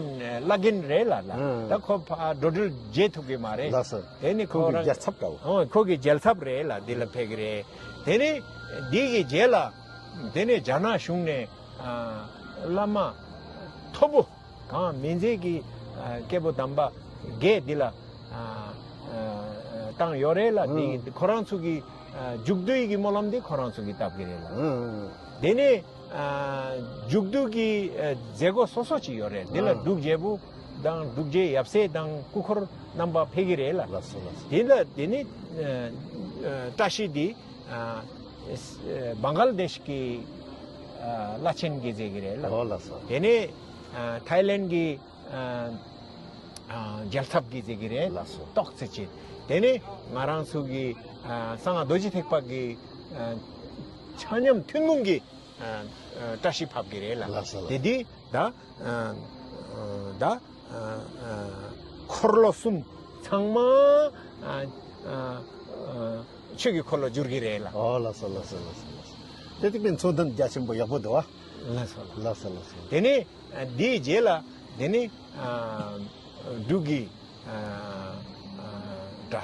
རྒན་རྒྱལ་པོ། བླ་རྒན་རེད་ལ་ལ། ཨ་ད་ཁོ་ཕ་འགྲོ་འགྲུལ་བྱེད་ཐུབ་ཀྱི་མ་རེད། ལགས་སོ། དེ་ནི་ཁོ་ཁོང་གི་རང་རྒྱལ་ཚབ་འདྲ་བོ། ཨོ་ཁོ་གི་རྒྱལ་ཚབ་རེད་ལ། འདི་ལ་ཕེབས་ཀྱི་རེད། དེ་ནི་འདི་གི་རྗེས་ལ་དེ་ནི་རྒྱ་ནག་གཞུང་ནས་ཨ་བླ་མ་མཐོ་པོ་གང་མིན་ཚད་ཀྱི་ཨ་སྐྱེས་བུ་དམ་པ་བརྒྱད་འདི་ལ་ཨ་ཨ་བཏང་ཡོད་རེད་ལ། ཨ་འདི་ཁོ་རང་ཚོ་གི་ཨ་མཇུག་བསྡུ་ཡི་གི་སྨོན་ལམ་འདི་ཁོ་རང་ཚོ་གི་བཏབ་ཀྱི་རེད་ལ། ཨ་དེ་ནས་ཨ་མཇུག་བསྡུ་གི་ཨ་མཛད་སྒོ་སོ་སོ་ཅིག་ཡོད་རེད། འདི་ལ་ཨ་འབྲུག་རྒྱལ་པོ་དང་འབྲུག་རྒྱལ་ཡབ་སྲས་དང་སྐུ་འཁོར་རྣམ་པ་ཕེབས་ཀྱི་རེད་ལ། ལགས་སོ་ལགས་སོ། དེ་ལ་དེ་ནི་ཨ་ཨ་བཀྲ་ཤིས་འདི་ཨ་བང་གལ་དེཤ་གི་ཨ་བླ་ཆེན་གྱིས་མཛད་ཀྱི་རེད་ལ། ཨོ་ལགས་སོ། དེ་ནས་ཨ་ཐའི་ལེན་གྱི་ཨ་ཨ་རྒྱལ་ཚབ་ཀྱིས་མཛད་ཀྱི་རེད། ལགས་སོ། ཏོག་ཙེ་ཅིག་དེ་ནས་ང་རང་ཚོ་གི་ཨ་གསང་སྔགས་རྡོ་རྗེ་ཐེག་པ་གི་ཨ་ཆ་མཉམ་ཐུན་མོང་གི་ཨ་ཨ་བཀྲ་ཤིས་ཕབ་ཀྱི་རེད་ལ། ལགས་སོ་ལགས། དེ་དུས་ད་ཨ་ཨ་ད་ཨ་ཨ་འཁོར་ལོ་གསུམ་ཚང་མ་ཨ་ཨ་ཨ་ཆོས་ཀྱི་འཁོར་ལོ་འགྱུར་གྱི་རེད་ལ། ཨོ་ལགས་སོ་ལགས་སོ་ལགས་སོ་ལགས་སོ། དེ་དུས་པའི་མཚོན་དོན་རྒྱ་ཆེན་པོ་ཡག་པོ་འདུག་བ། ལགས་སོ་ལགས། ལགས་སོ་ལགས་སོ། དེ་ནས་ཨ་འདིའི་རྗེས་ལ་དེ་ནས་ཨ་འབྲུག་གི་ཨ་ཨ་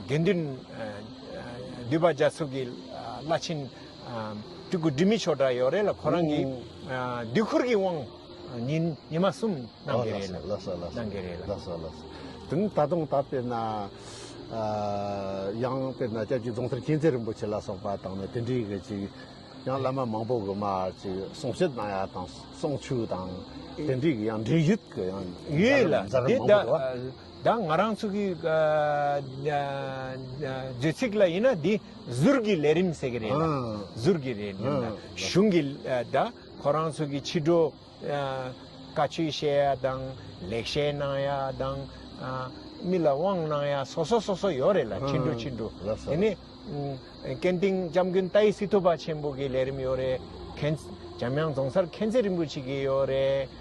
དགེ་འདུན་ཨ་འདུས་པ་རྒྱ་མཚོ་གི་ཨ་བླ་ཆེན་ཨ་སྤྲུལ་སྐུ་དྲི་མེད་ཆོས་གྲགས་ཡོད་རེད་ལ། ཁོ་རང་གི་ཨ་དུས་འཁོར་གྱི་དབང་ཉིན་ཉི་མ་གསུམ་གནང་གི་རེད་ལ། ལགས་སོ་ལགས་སོ། གནང་གི་རེད་ལ། ལགས་སོ་ལགས་སོ། དེ་ནི་ད་དུང་ད་དཔེར་ན་ཨ་ཡང་དཔེར་ན་སྐྱབས་རྗེ་རྫོང་གསར་མཁྱེན་བརྩེ་རིན་པོ་ཆེ་ལ་སོགས་པ་དང་ནི་དེ་འདྲའི་གི་ཅིག་ཡང་བླ་མ་མང་པོ་གི་མར་ཅིག་གསུང་བཤད་གནང་ཡ་དང་གསུང་ཆོས་དང་དེ་འདྲའི་གི་ཡང་འབྲེལ་ཡོད་གི་ཡང་ཡོད་ལ། མཛད་རིམ་འདི་མང་པོ་ད་འདུག་བ། ད་ང་རང་ཚོ་གི་ཨ་ཨ་མཛོད་ཚིག་ལ་ཡིན་ན་འདི་ཟུར་གྱི་ལས་རིམ་ཟེར་གི་རེད་ལ། ཨ་ཟུར་གྱི་ལས་རིམ་ལ། ཨ་གཞུང་གི་ཨ་ད་ཁོ་རང་ཚོ་གི་ཕྱི་དྲོ་ཨ་བཀའ་ཆོས་བཤད་ཡ་དང་ལེགས་བཤད་གནང་ཡ་དང་ཨ་མི་ལ་དབང་གནང་ཡ་སོ་སོ་སོ་སོ་ཡོད་རེད་ལ། ཨ་ཕྱི་དྲོ་ཕྱི་དྲོ། ལགས་སོ། དེ་ནས་ཨ་ཀན་ཏིང་སྐྱབས་མགོན་ཏཱའི་སི་ཐུ་པ་ཆེན་པོ་གི་ལས་རིམ་ཡོད་རེད། མཁན་འཇམ་དབྱངས་རྫོང་སར་མཁྱེན་བརྩེ་རིན་པོ་ཆེ་གི་ཡོད་རེད།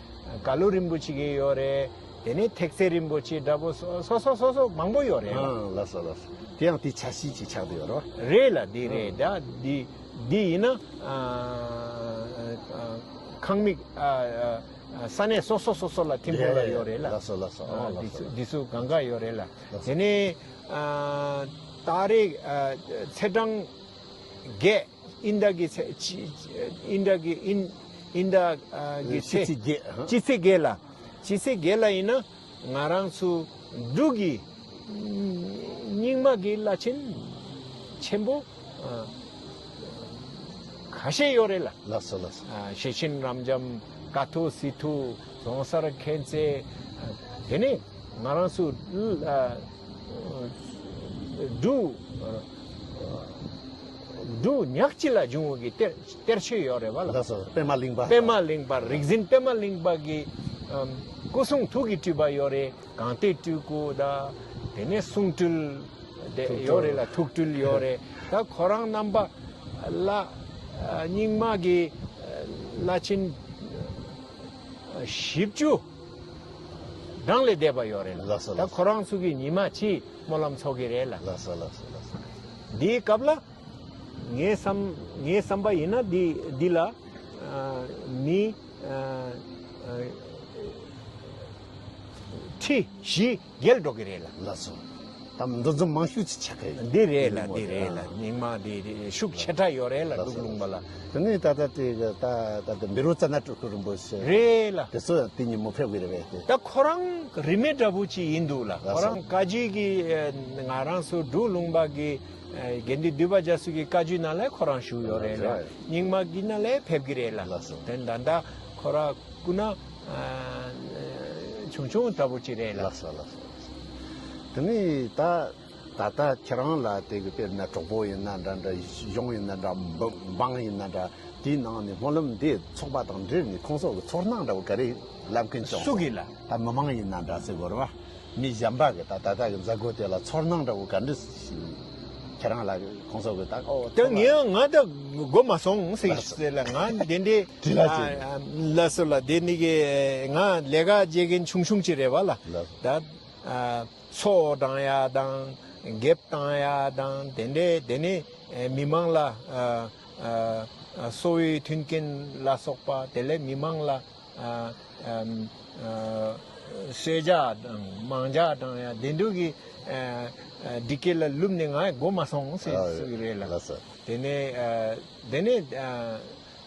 ག་ལུ་རིན་པོ་ཆེ་གི་ཡོད་རེད། དེ་ནས་ཐེག་ཚེ་རིན་པོ་ཆེ་འདྲ་པོ་སོ་སོ་སོ་སོ་མང་པོ་ཡོད་རེད་ལ། ཨ་ལགས་སོ་ལགས་སོ། དེ་ཡང་དེའི་ཆ་ཤས་ཅིག་ཆགས་བསྡད་ཡོད་རེད་བ། རེད་ལ། འདི་རེད་ད། འདི་འདི་ཡིན་ན་ཨ་ཨ་ཁང་མིག་ཨ་ཨ་ས་གནས་སོ་སོ་སོ་སོ་ལ་ཐིམ་ཕུག་ལ་ཡོད་རེད་ལ། ལགས་སོ་ལགས་སོ། ཨ་ཨོ་ལགས་འདི་སོ་ཚོ་ལགས་འདི་ཚོ་གང་ག་ཡོད་རེད་ལ། ལགས་སོ། དེ་ནས་ཨ་ད་རེས་ཨ་ཚེས་གྲངས་བརྒྱད། དབྱིན་ཟླ་གི་ཚེས་ཅི་དབྱིན་ཟླ་གི་དབྱིན་དབྱིན་ཟླ་ཨ་གི་ཕྱི་ཚེས་ཚེས་བརྒྱད་ཨ། ཕྱི་ཚེས་བརྒྱད་ལ། ཕྱི་ཚེས་བརྒྱད་ལ་ཡིན་ན་ང་རང་ཚོ་འབྲུག་གི་རྙིང་མ་གི་བླ་ཆེན་ཆེན་པོ་ཨ་ཁ་ཤས་ཡོད་རེད་ལ། ལགས་སོ་ལགས་སོ། ཨ་ཞེ་ཆེན་རབ་འབྱམས། ཀཿཐོག་སི་ཐུ། རྫོང་སར་མཁྱེན་བརྩེ། ཨ་དེ་ནས་ང་རང་ཚོ་ཨ་འབྲུག་འབྲུག་ཉག་གཅིག་ལ་བྱུང་བ་གི་གཏེར་གཏེར་ཆོས་ཡོད་རེད་བ་ལ། ལགས་སོ། པདྨ་གླིང་པ། པདྨ་གླིང་པ། རིག་འཛིན་པདྨ་གླིང་པ་གི་ཨམ་སྐུ་གསུང་ཐུགས་ཀྱི་སྤྲུལ་པ་ཡོད་རེད། གངས་ཏི་སྤྲུལ་སྐུ་དང་དེ་ནས་གསུང་སྤྲུལ་དེ་ཐུགས་ཡོད་རེད་སྤྲུལ་ལ། ཐུགས་སྤྲུལ་ཡོད་རེད། ད་ཁོ་རང་རྣམ་པ་ལ་ཨ་རྙིང་མ་གི་ཨ་བླ་ཆེན་ཨ་བཞི་བཅུ་གྲངས་ལས་འདས་པ་ཡོད་རེད་ལ། ལགས་སོ་ད་ལགས་སོ། ཁོ་རང་ཚོ་གི་ཉི་མ་གཅིག་སྨོན་ལམ་ཚོགས་ཀྱི་རེད་ལ། ལགས་སོ་ལགས་སོ་ལགས་སོ། འདིའི་སྐབས་ལ་ངའི་བསམ་ངའི་བསམ་པ་ཡིན་ན་འདི་འདི་ལ་ཨ་མི་ཨ་ཨ་ཁྲི་བཞི་བརྒལ་འགྲོ་གི་རེད་ལ། ལགས་སོ། ད་འདུ་འཛོམས་མང་ཤོས་ཅིག་ཆགས་ཀྱི་འདི་རེད་ལ། ཡིན་འདི་རེད་ལ། ཨ་རྙིང་མ་འདི་རེད། ཤུགས་ཆེ་དྲགས་ཡོད་རེད་ལ། ལགས་སོ་འབྲུག་ལུང་པ་ལ། དེ་ནས་ད་ལྟ་དེ་གི་ད་ད་ལྟ་བཻ་རོ་ཙ་ན་སྤྲུལ་སྐུ་རིན་པོ་ཆེ་རེད་ལ། དེ་ཚོ་དེ་ཉིན་མོ་ཕེབས་ཀྱི་རེད་པས་དེ། ད་ཁོ་རང་རིས་མེད་འདྲ་པོ་ཅིག་ཡིན་འདུག་ལ། ལགས་ཁོ་སོ། རང་བཀའ་བརྒྱུད་ཀྱི་ཨ་ང་རང་ཚོ་འབྲུག་ལུང་པ་གི་ཨ་དགེ་འདུན་འདུས་པ་རྒྱ་མཚོ་གི་བཀའ་བརྒྱུད་ནང་ལ་ཁོ་རང་བཞུགས་ཡོད་རེད་ལ། ལགས་སོ། རྙིང་མ་གི་ནང་ལ་ཕེབས་ཀྱི་རེད་ལ། ལགས་སོ། དེ་ད་ལྟ་ཁོ་རང་སྐུ་ན་ཨ་ཆུང་ཆུང་འདྲ་པོ་ཅིག་རེད་ལ། ལགས་སོ་ལགས་སོ་ལགས་སོ། དེ་ནས་ད་ད་ལྟ་ཁྱེད་རང་ལ་དེ་གི་དཔེར་ན་གྲོགས་པོ་ཡིན་ན་འདྲ་འདྲ། གཞུང་ཡིན་ན་འདྲ། འབངས་ཡིན་ན་འདྲ། དེའི་ནང་ནས་སྨོན་ལམ་འདི་ཚོགས་པ་དང་འབྲེལ་ནས་ཁོང་ཚོ་གི་ཚོར་སྣང་འདྲ་བོ་ག་རེ་ལབ་མཁན་བྱུང་སུ་གི་ལ། ད་མི་མང་ཡིན་ན་འདྲ་ཟེར་དགོས་རེད་བ། མི་གཞན་པ་གི་ད་ད་ལྟ་གི་མཛད་སྒོ་དེ་ལ་ཚོར་སྣང་འདྲ་བོ་ག་འདྲ་ཞིག་ཁྱེད་རང་ལ་གོང་ས་གི་ད་ཨོ་ད་ངས་ང་ད་གོ་མ་སོང་ཟེར་ཟེར་ལ། ང་དེ་འདྲའི་དྲི་ལ་ཅི། ཨ་ལ་སོ་ལ་དེ་ནི་གི་ང་ལས་ཀ་བྱེད་མཁན་ཆུང་ཆུང་ཅིག་རེད་བ་ལ། ལ་སོ། ད་ཨ་མཚོ་བགྲང་ཡ་དང་འགེབས་བཏང་ཡ་དང་དེ་འདྲའི་དེ་ནི་མི་མང་ལ་ཨ་ཨ་གསོ་བའི་མཐུན་རྐྱེན་ལ་སོགས་པ་དེ་ལས་མི་མང་ལ་ཨ་ཨམ་ཨ་གསོལ་ཇ་དང་མང་ཇ་དང་ཡང་དེ་འདུག་གི་ཨ་ཨ་འདི་སྐད་ལ་ལུབ་ནས་ང་གོ་མ་སོང་ཟེར་ཨ་ཟེར་གི་རེད་ལ། ལགས་སོ། དེ་ནས་ཨ་དེ་ནས་ཨ་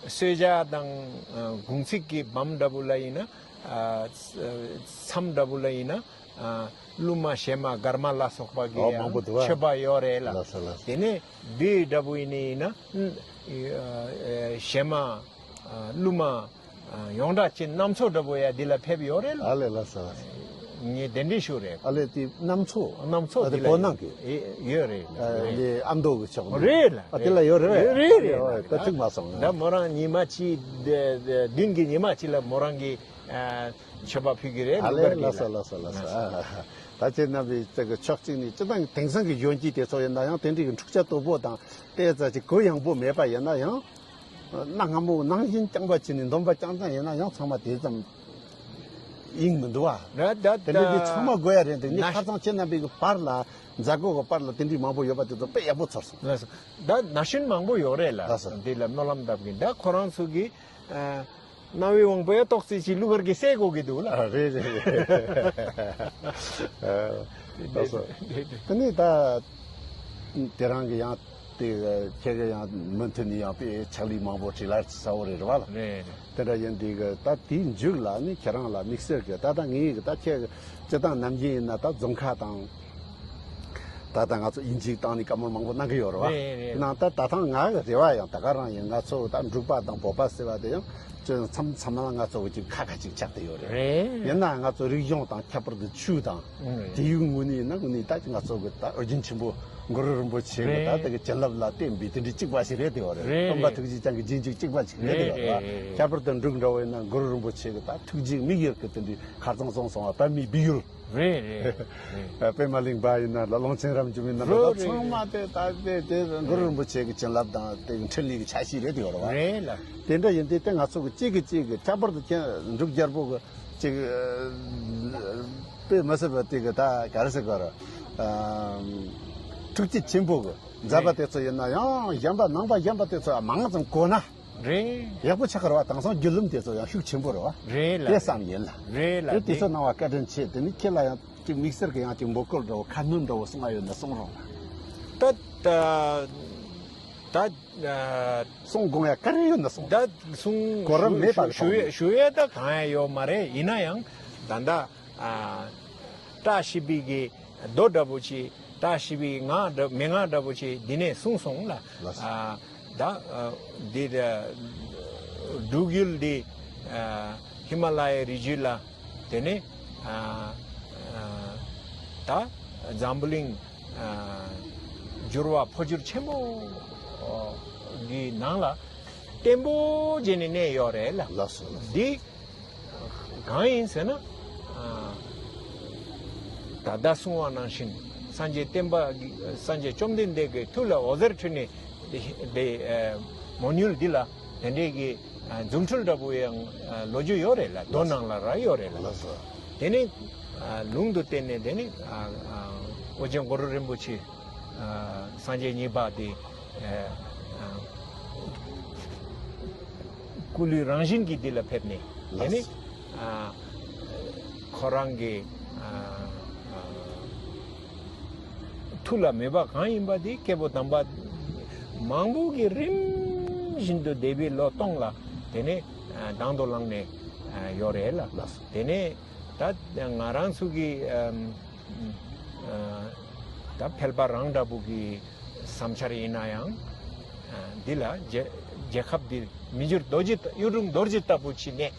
གསོལ་ཇ་དང་ཨ་དགུང་ཚིགས་ཀྱི་བམ་འདྲ་པོ་ལ་ཡིན་ན་ཨ་མཚམས་འདྲ་པོ་ལ་ཡིན་ན་ཨ་ཀླུ་མ་ཞེ་མ་སྒར་མ་ལ་སོགས་པ་གི་ཨོ་མང་པོ་ཡང་འདུག་ཨ། མཆོད་པ་ཡོད་རེད་ལ། ལགས་སོ་ལགས་སོ། དེ་ནས་བི་འདྲ་པོ་ཡིན་ནི་ཡིན་ན་ཨ་ཞེ་མ་ཨ་ཀླུ་མ། ཡོངས་གྲགས་ཅན་གནམ་མཚོ་འདྲ་པོ་ཡ་འདི་ལ་ཕེབས་ཡོད་རེད་ལ། ཨ་ལས་ལགས་སོ་ལགས་སོ། ངས་གདན་འདྲེན་ཞུ་རེད། ཨ་ལས་དེ་གནམ་མཚོ། གནམ་མཚོ་ཨ་དེ་འདི་ལ་བོད་ནང་གི་ཡོད་རེད། ཨ་ལས་ཨ་མདོ་གི་ཕྱོགས་ནས་རེད་ལ། ཨ་དེ་ལ་ཡོད་རེད། རེད་རེད་རེད། ད་ཐུག་མ་སོང་ད་མོ་རང་ཉི་མ་གཅིག་བདུན་གྱི་ཉི་མ་གཅིག་ལ་མོ་རང་གི་མཆོད་པ་ཕུལ་གི་རེད། ཨ་ལས་ལགས་སོ་ལགས་སོ་ལགས་སོ། ད་ཁྱེད་རྣམ་པའི་ཅིག་གི་ཕྱོགས་གཅིག་ནས་སྤྱི་བཏང་དེང་སང་གི་གཞོན་སྐྱེས་དེ་ཚོ་ཡིན་ན་ཡང་དེ་འདྲའི་གི་འཁྲུག་ཆ་དོད་པོ་དང་དེ་ཙམ་ཅིག་གུ་ཡངས་པོ་མེད་པ་ཡིན་ན་ཡང་། གནའ་སྔ་མོ་ནང་བཞིན་རྐྱང་པ་བྱས་ནས་འདོན་པ་རྐྱང་རྐྱང་ཡིན་ན་ཡང་ཚང་མ་དེ་ཙམ་ཡིན་མི་འདུག་བ། རེད་ད། དེ་འདྲ་འདི་ཚང་མ་དགོས་ཡ་རེད་འདུག་ནི་ན་ཁ་སང་ཁྱེད་རྣམ་པའི་གི་པར་ལ་མཛད་སྒོ་གི་པར་ལ་དེ་འདྲའི་མང་པོ་ཡོད་པ་དེ་ཚོ་དཔེ་ཡག་པོ་ཚོར་སོང་། ལགས་སོ། ད་ན་གཞོན་མང་པོ་ཡོད་རེད་ལ། ལགས་སོ། འདི་ལ་སྨོན་ལམ་འདེབས་ཀྱིན་ད་ཁོ་རང་ཚོ་གི་ཨ་རྣ་བའི་དབང་པོ་ཡ་ཏོག་ཙི་ཅིག་གླུ་གར་གྱི་སད་གོ་གི་འདུག་ལ། ཨ་རེད་རེད་རེད། ཨ་ལགས་སོ། དེ་ནས་ད་དེ་རང་གི་ཡང་དེ་ཁྱེད་ཀྱི་ཡང་མུ་མཐུད་ནས་ཡང་དཔེ་ཕྱག་ལས་མང་པོ་བྲིས་ལ་ས་བོ་རེད་རེད་བ་ལ། རེད་རེད། དེ་འདྲ་ཡིན་དུས་གི་ད་དེའི་མཇུག་ལ་ནི་ཁྱེད་རང་ལ་དམིགས་བསལ་གི་ད་ལྟ་ངའི་གི་ད་ཁྱེད་སྤྱི་བཏང་ནམ་རྒྱུན་ཡིན་ན་ད་རྫོང་ཁ་དང་། ད་ལྟ་ང་ཚོ་དབྱིན་ཇིའི་སྟེང་ནས་བཀའ་མོལ་མང་པོ་གནང་གི་ཡོད་རེད་བ། རེད་རེད། ཡིན་ནའང་ད་ད་ཐེངས་ང་གི་རེ་བ་ཡང་ད་ག་རང་ཡིན། ང་ཚོ་ད་འབྲུག་པ་དང་བོད་པ་ཟེར་བ་དེ་ཡང་ཅུང་མཚམས་མཚམས་ལ་ང་ཚོ་གི་ཅིག་ཁ་ཁ་ཅིག་ཆགས་བསྡད་ཡོད་རེད། རེད། ཡིན་ནའང་ང་ཚོ་རིག་གཞུང་དང་ཁྱད་པར་དུ་ཆོས་དང་། ཨང་རེད། དེ་ཡུལ་དངོས་གནས་ཡིན་ན་དངོས་གནས་ད་ང་ཚོ་གི་ད་ཨོ་རྒྱན་ཆེན་པོ་གུ་རུ་རིན་པོ་ཆེ་གི་ད་རེད། དེ་གི་བྱིན་རླབས་ལ་བརྟེན་པའི་དེ་འདྲའི་གཅིག་པ་ཞིག་རེད་བསྡད་ཡོད་རེད། རེད་སྟོན་པ་རེད། ཐུགས་རྗེ་ཅན་གྱི་རྗེས་འཇུག་གཅིག་པ་ཞིག་རེད་བསྡད་ཡོད་རེད། རེད་རེད། ཁྱད་པར་དུ་འབྲུག་འདྲ་བོ་ཡིན་ན་གུ་རུ་རིན་པོ་ཆེ་གི་ད་ཐུགས་རྗེ་དམིགས་ཡུལ་གི་དེ་འདྲའི་ཁ་རྩང་རྩང་སོང་བ་པདྨའི་སྦས་ཡུལ། རེད་རེད་རེད། པདྨ་གླིང་པ་ཡིན་ན་ལ་ཀློང་ཆེན་རབ་འབྱམས་ཡིན་ན་ལ་རེད་ད་ཚང་མ་དེ་ད་དེ་དེ་གུ་རུ་རིན་པོ་ཆེ་གི་བྱིན་རླབས་དང་དེ་འཕྲིན་ལས་ཀྱི་ཆ་ཤས་རེད་དེ་ཡོད་རེད་བ། རེད་ལ། དེ་འདྲ་ཡིན་དུས་དེ་ང་ཚོ་གི་གཅིག་གི་གཅིག་གི་ཁྱད་པར་དུ་ཁྱེད་འབྲུག་རྒྱལ་པོ་གི་ཅིག་དཔེ་མི་སྲིད་པ་དེ་གི་ད་ག་རེ་ཟེར་དགོས་རེད། ཐུགས་རྗེ་ཆེན་པོ་གི་མཛད་པ་དེ་ཚོ་ཡིན་ན་ཡང་གཞན་པ་ནང་པ་གཞན་པ་དེ་ཚོ་མང་ཙམ་གོ་ན། རེད། ཡག་པོ་ཆགས་ཀྱི་རེད་བ། དེང་སང་བརྒྱུད་ལམ་དེ་ཚོ་ཡང་ཤུགས་ཆེན་པོ་རེད་བ། རེད་ལ། དེ་བསམ་ཡིན་ལ། རེད་ལ། དེ་དེ་དེ་ཚོ་གནང་བ་བཀའ་དྲིན་ཆེ། དེ་ནི་ཁྱེད་ལ་ཡང་ཅིག་དམིགས་བསལ་གྱི་ཡང་ཅིག་འབོད་སྐུལ་འདྲ་བོ་ཁ་སྣོན་འདྲ་བོ་གསུང་ཡ་ཡོད་ན་གསུང་རོགས་ལ། ད་ད་ད་གསུང་དགོངས་ཡ་ག་རེ་ཡོད་ན་གསུང་། ད་གསུང་གོ་རིམ་མེད་པ་ཞུ་ཞུ་ཡ་ད་གང་ཡང་ཡོད་མ་རེད། ཡིན་ན་ཡང་ད་ད། ཨ་བཀྲ་ཤིས་པའི་གི་རྡོ་འདྲ་པོ་ཆེ། བཀྲ་ཤིས་པའི་ངག་འདྲ་མན་ངག་འདྲ་པོ་ཆེ་འདི་ནས་གསུངས་སོང་ལ། ལགས་སོ། ཨ་ད་ཨ་འདི་ད་འབྲུག་ཡུལ་འདི་ཨ་ཧི་མ་ལ་ཡའི་རི་རྒྱུད་ལ། དེ་ནས་ཨ་ཨ་ད་འཛམ་བུ་གླིང་ཨ་འགྱུར་བ་འཕོ་འགྱུར་ཆེན་པོ་གི་ནང་ལ་བརྟན་པོ་བྱས་ནས་གནས་ཡོད་རེད་ལ། ལགས་སོ་ལགས་སོ། འདི་གང་ཡིན་ཟེར་ན། ཨ་ད་ལྟ་གསུངས་པ་ནང་བཞིན་སངས་རྒྱས་བསྟན་པ་གི་སངས་རྒྱས་བཅོམ་ལྡན་འདས་ཀྱི་ཐུགས་ལ་འོད་ཟེར་འཕྲོས་ནས་དེ་དེ་ཨ་མོ་ཉུལ་འདི་ལ་དེ་འདྲའི་གི་ཨ་རྫུ་འཕྲུལ་འདྲ་པོ་ཡང་ཨ་ལོ་རྒྱུས་ཡོད་རེད་ལ། མདོ་ནང་ལ་ར་ཡོད་རེད་ལ། ལགས་སོ། དེ་ནི་ཨ་ལུང་དུ་བསྟན་ནས་དེ་ནི་ཨ་ཨ་ཨོ་རྒྱན་གུ་རུ་རིན་པོ་ཆེ་ཨ་སངས་རྒྱས་གཉིས་པ་དེ་ཨ་ཨ་སྐུ་ལུས་རང་བཞིན་གྱིས་འདི་ལ་ཕེབས་ནས། དེ་ནི་ལགས། ཨ་ཁོ་རང་གི་ཨ་ཨ་ཐུགས་ལ་མོས་པ་གང་ཡིན་པ་དེ་སྐྱེས་བུ་དམ་པ་མང་པོ་གིས་རིམ་བཞིན་དུ་འདས་པའི་ལོ་སྟོང་ལ་དེ་ནས་ཨ་དང་དུ་བླངས་ནས་ཨ་ཡོད་རེད་ལ། ལགས། དེ་ནས་ད་ང་རང་ཚོ་གི་ཨམ་ཨ་ད་ཕལ་པ་རང་འདྲ་པོ་གི་བསམ་འཆར་ཡིན་ན་ཡང་ཨ་འདི་ལ་རྒྱལ་རྒྱལ་ཁབ་འདི་མི་འགྱུར་རྡོ་རྗེ་ལྟ་གཡུ་འབྲུག་རྡོ་རྗེ་ལྟ་བུ་ཅིག་གནས།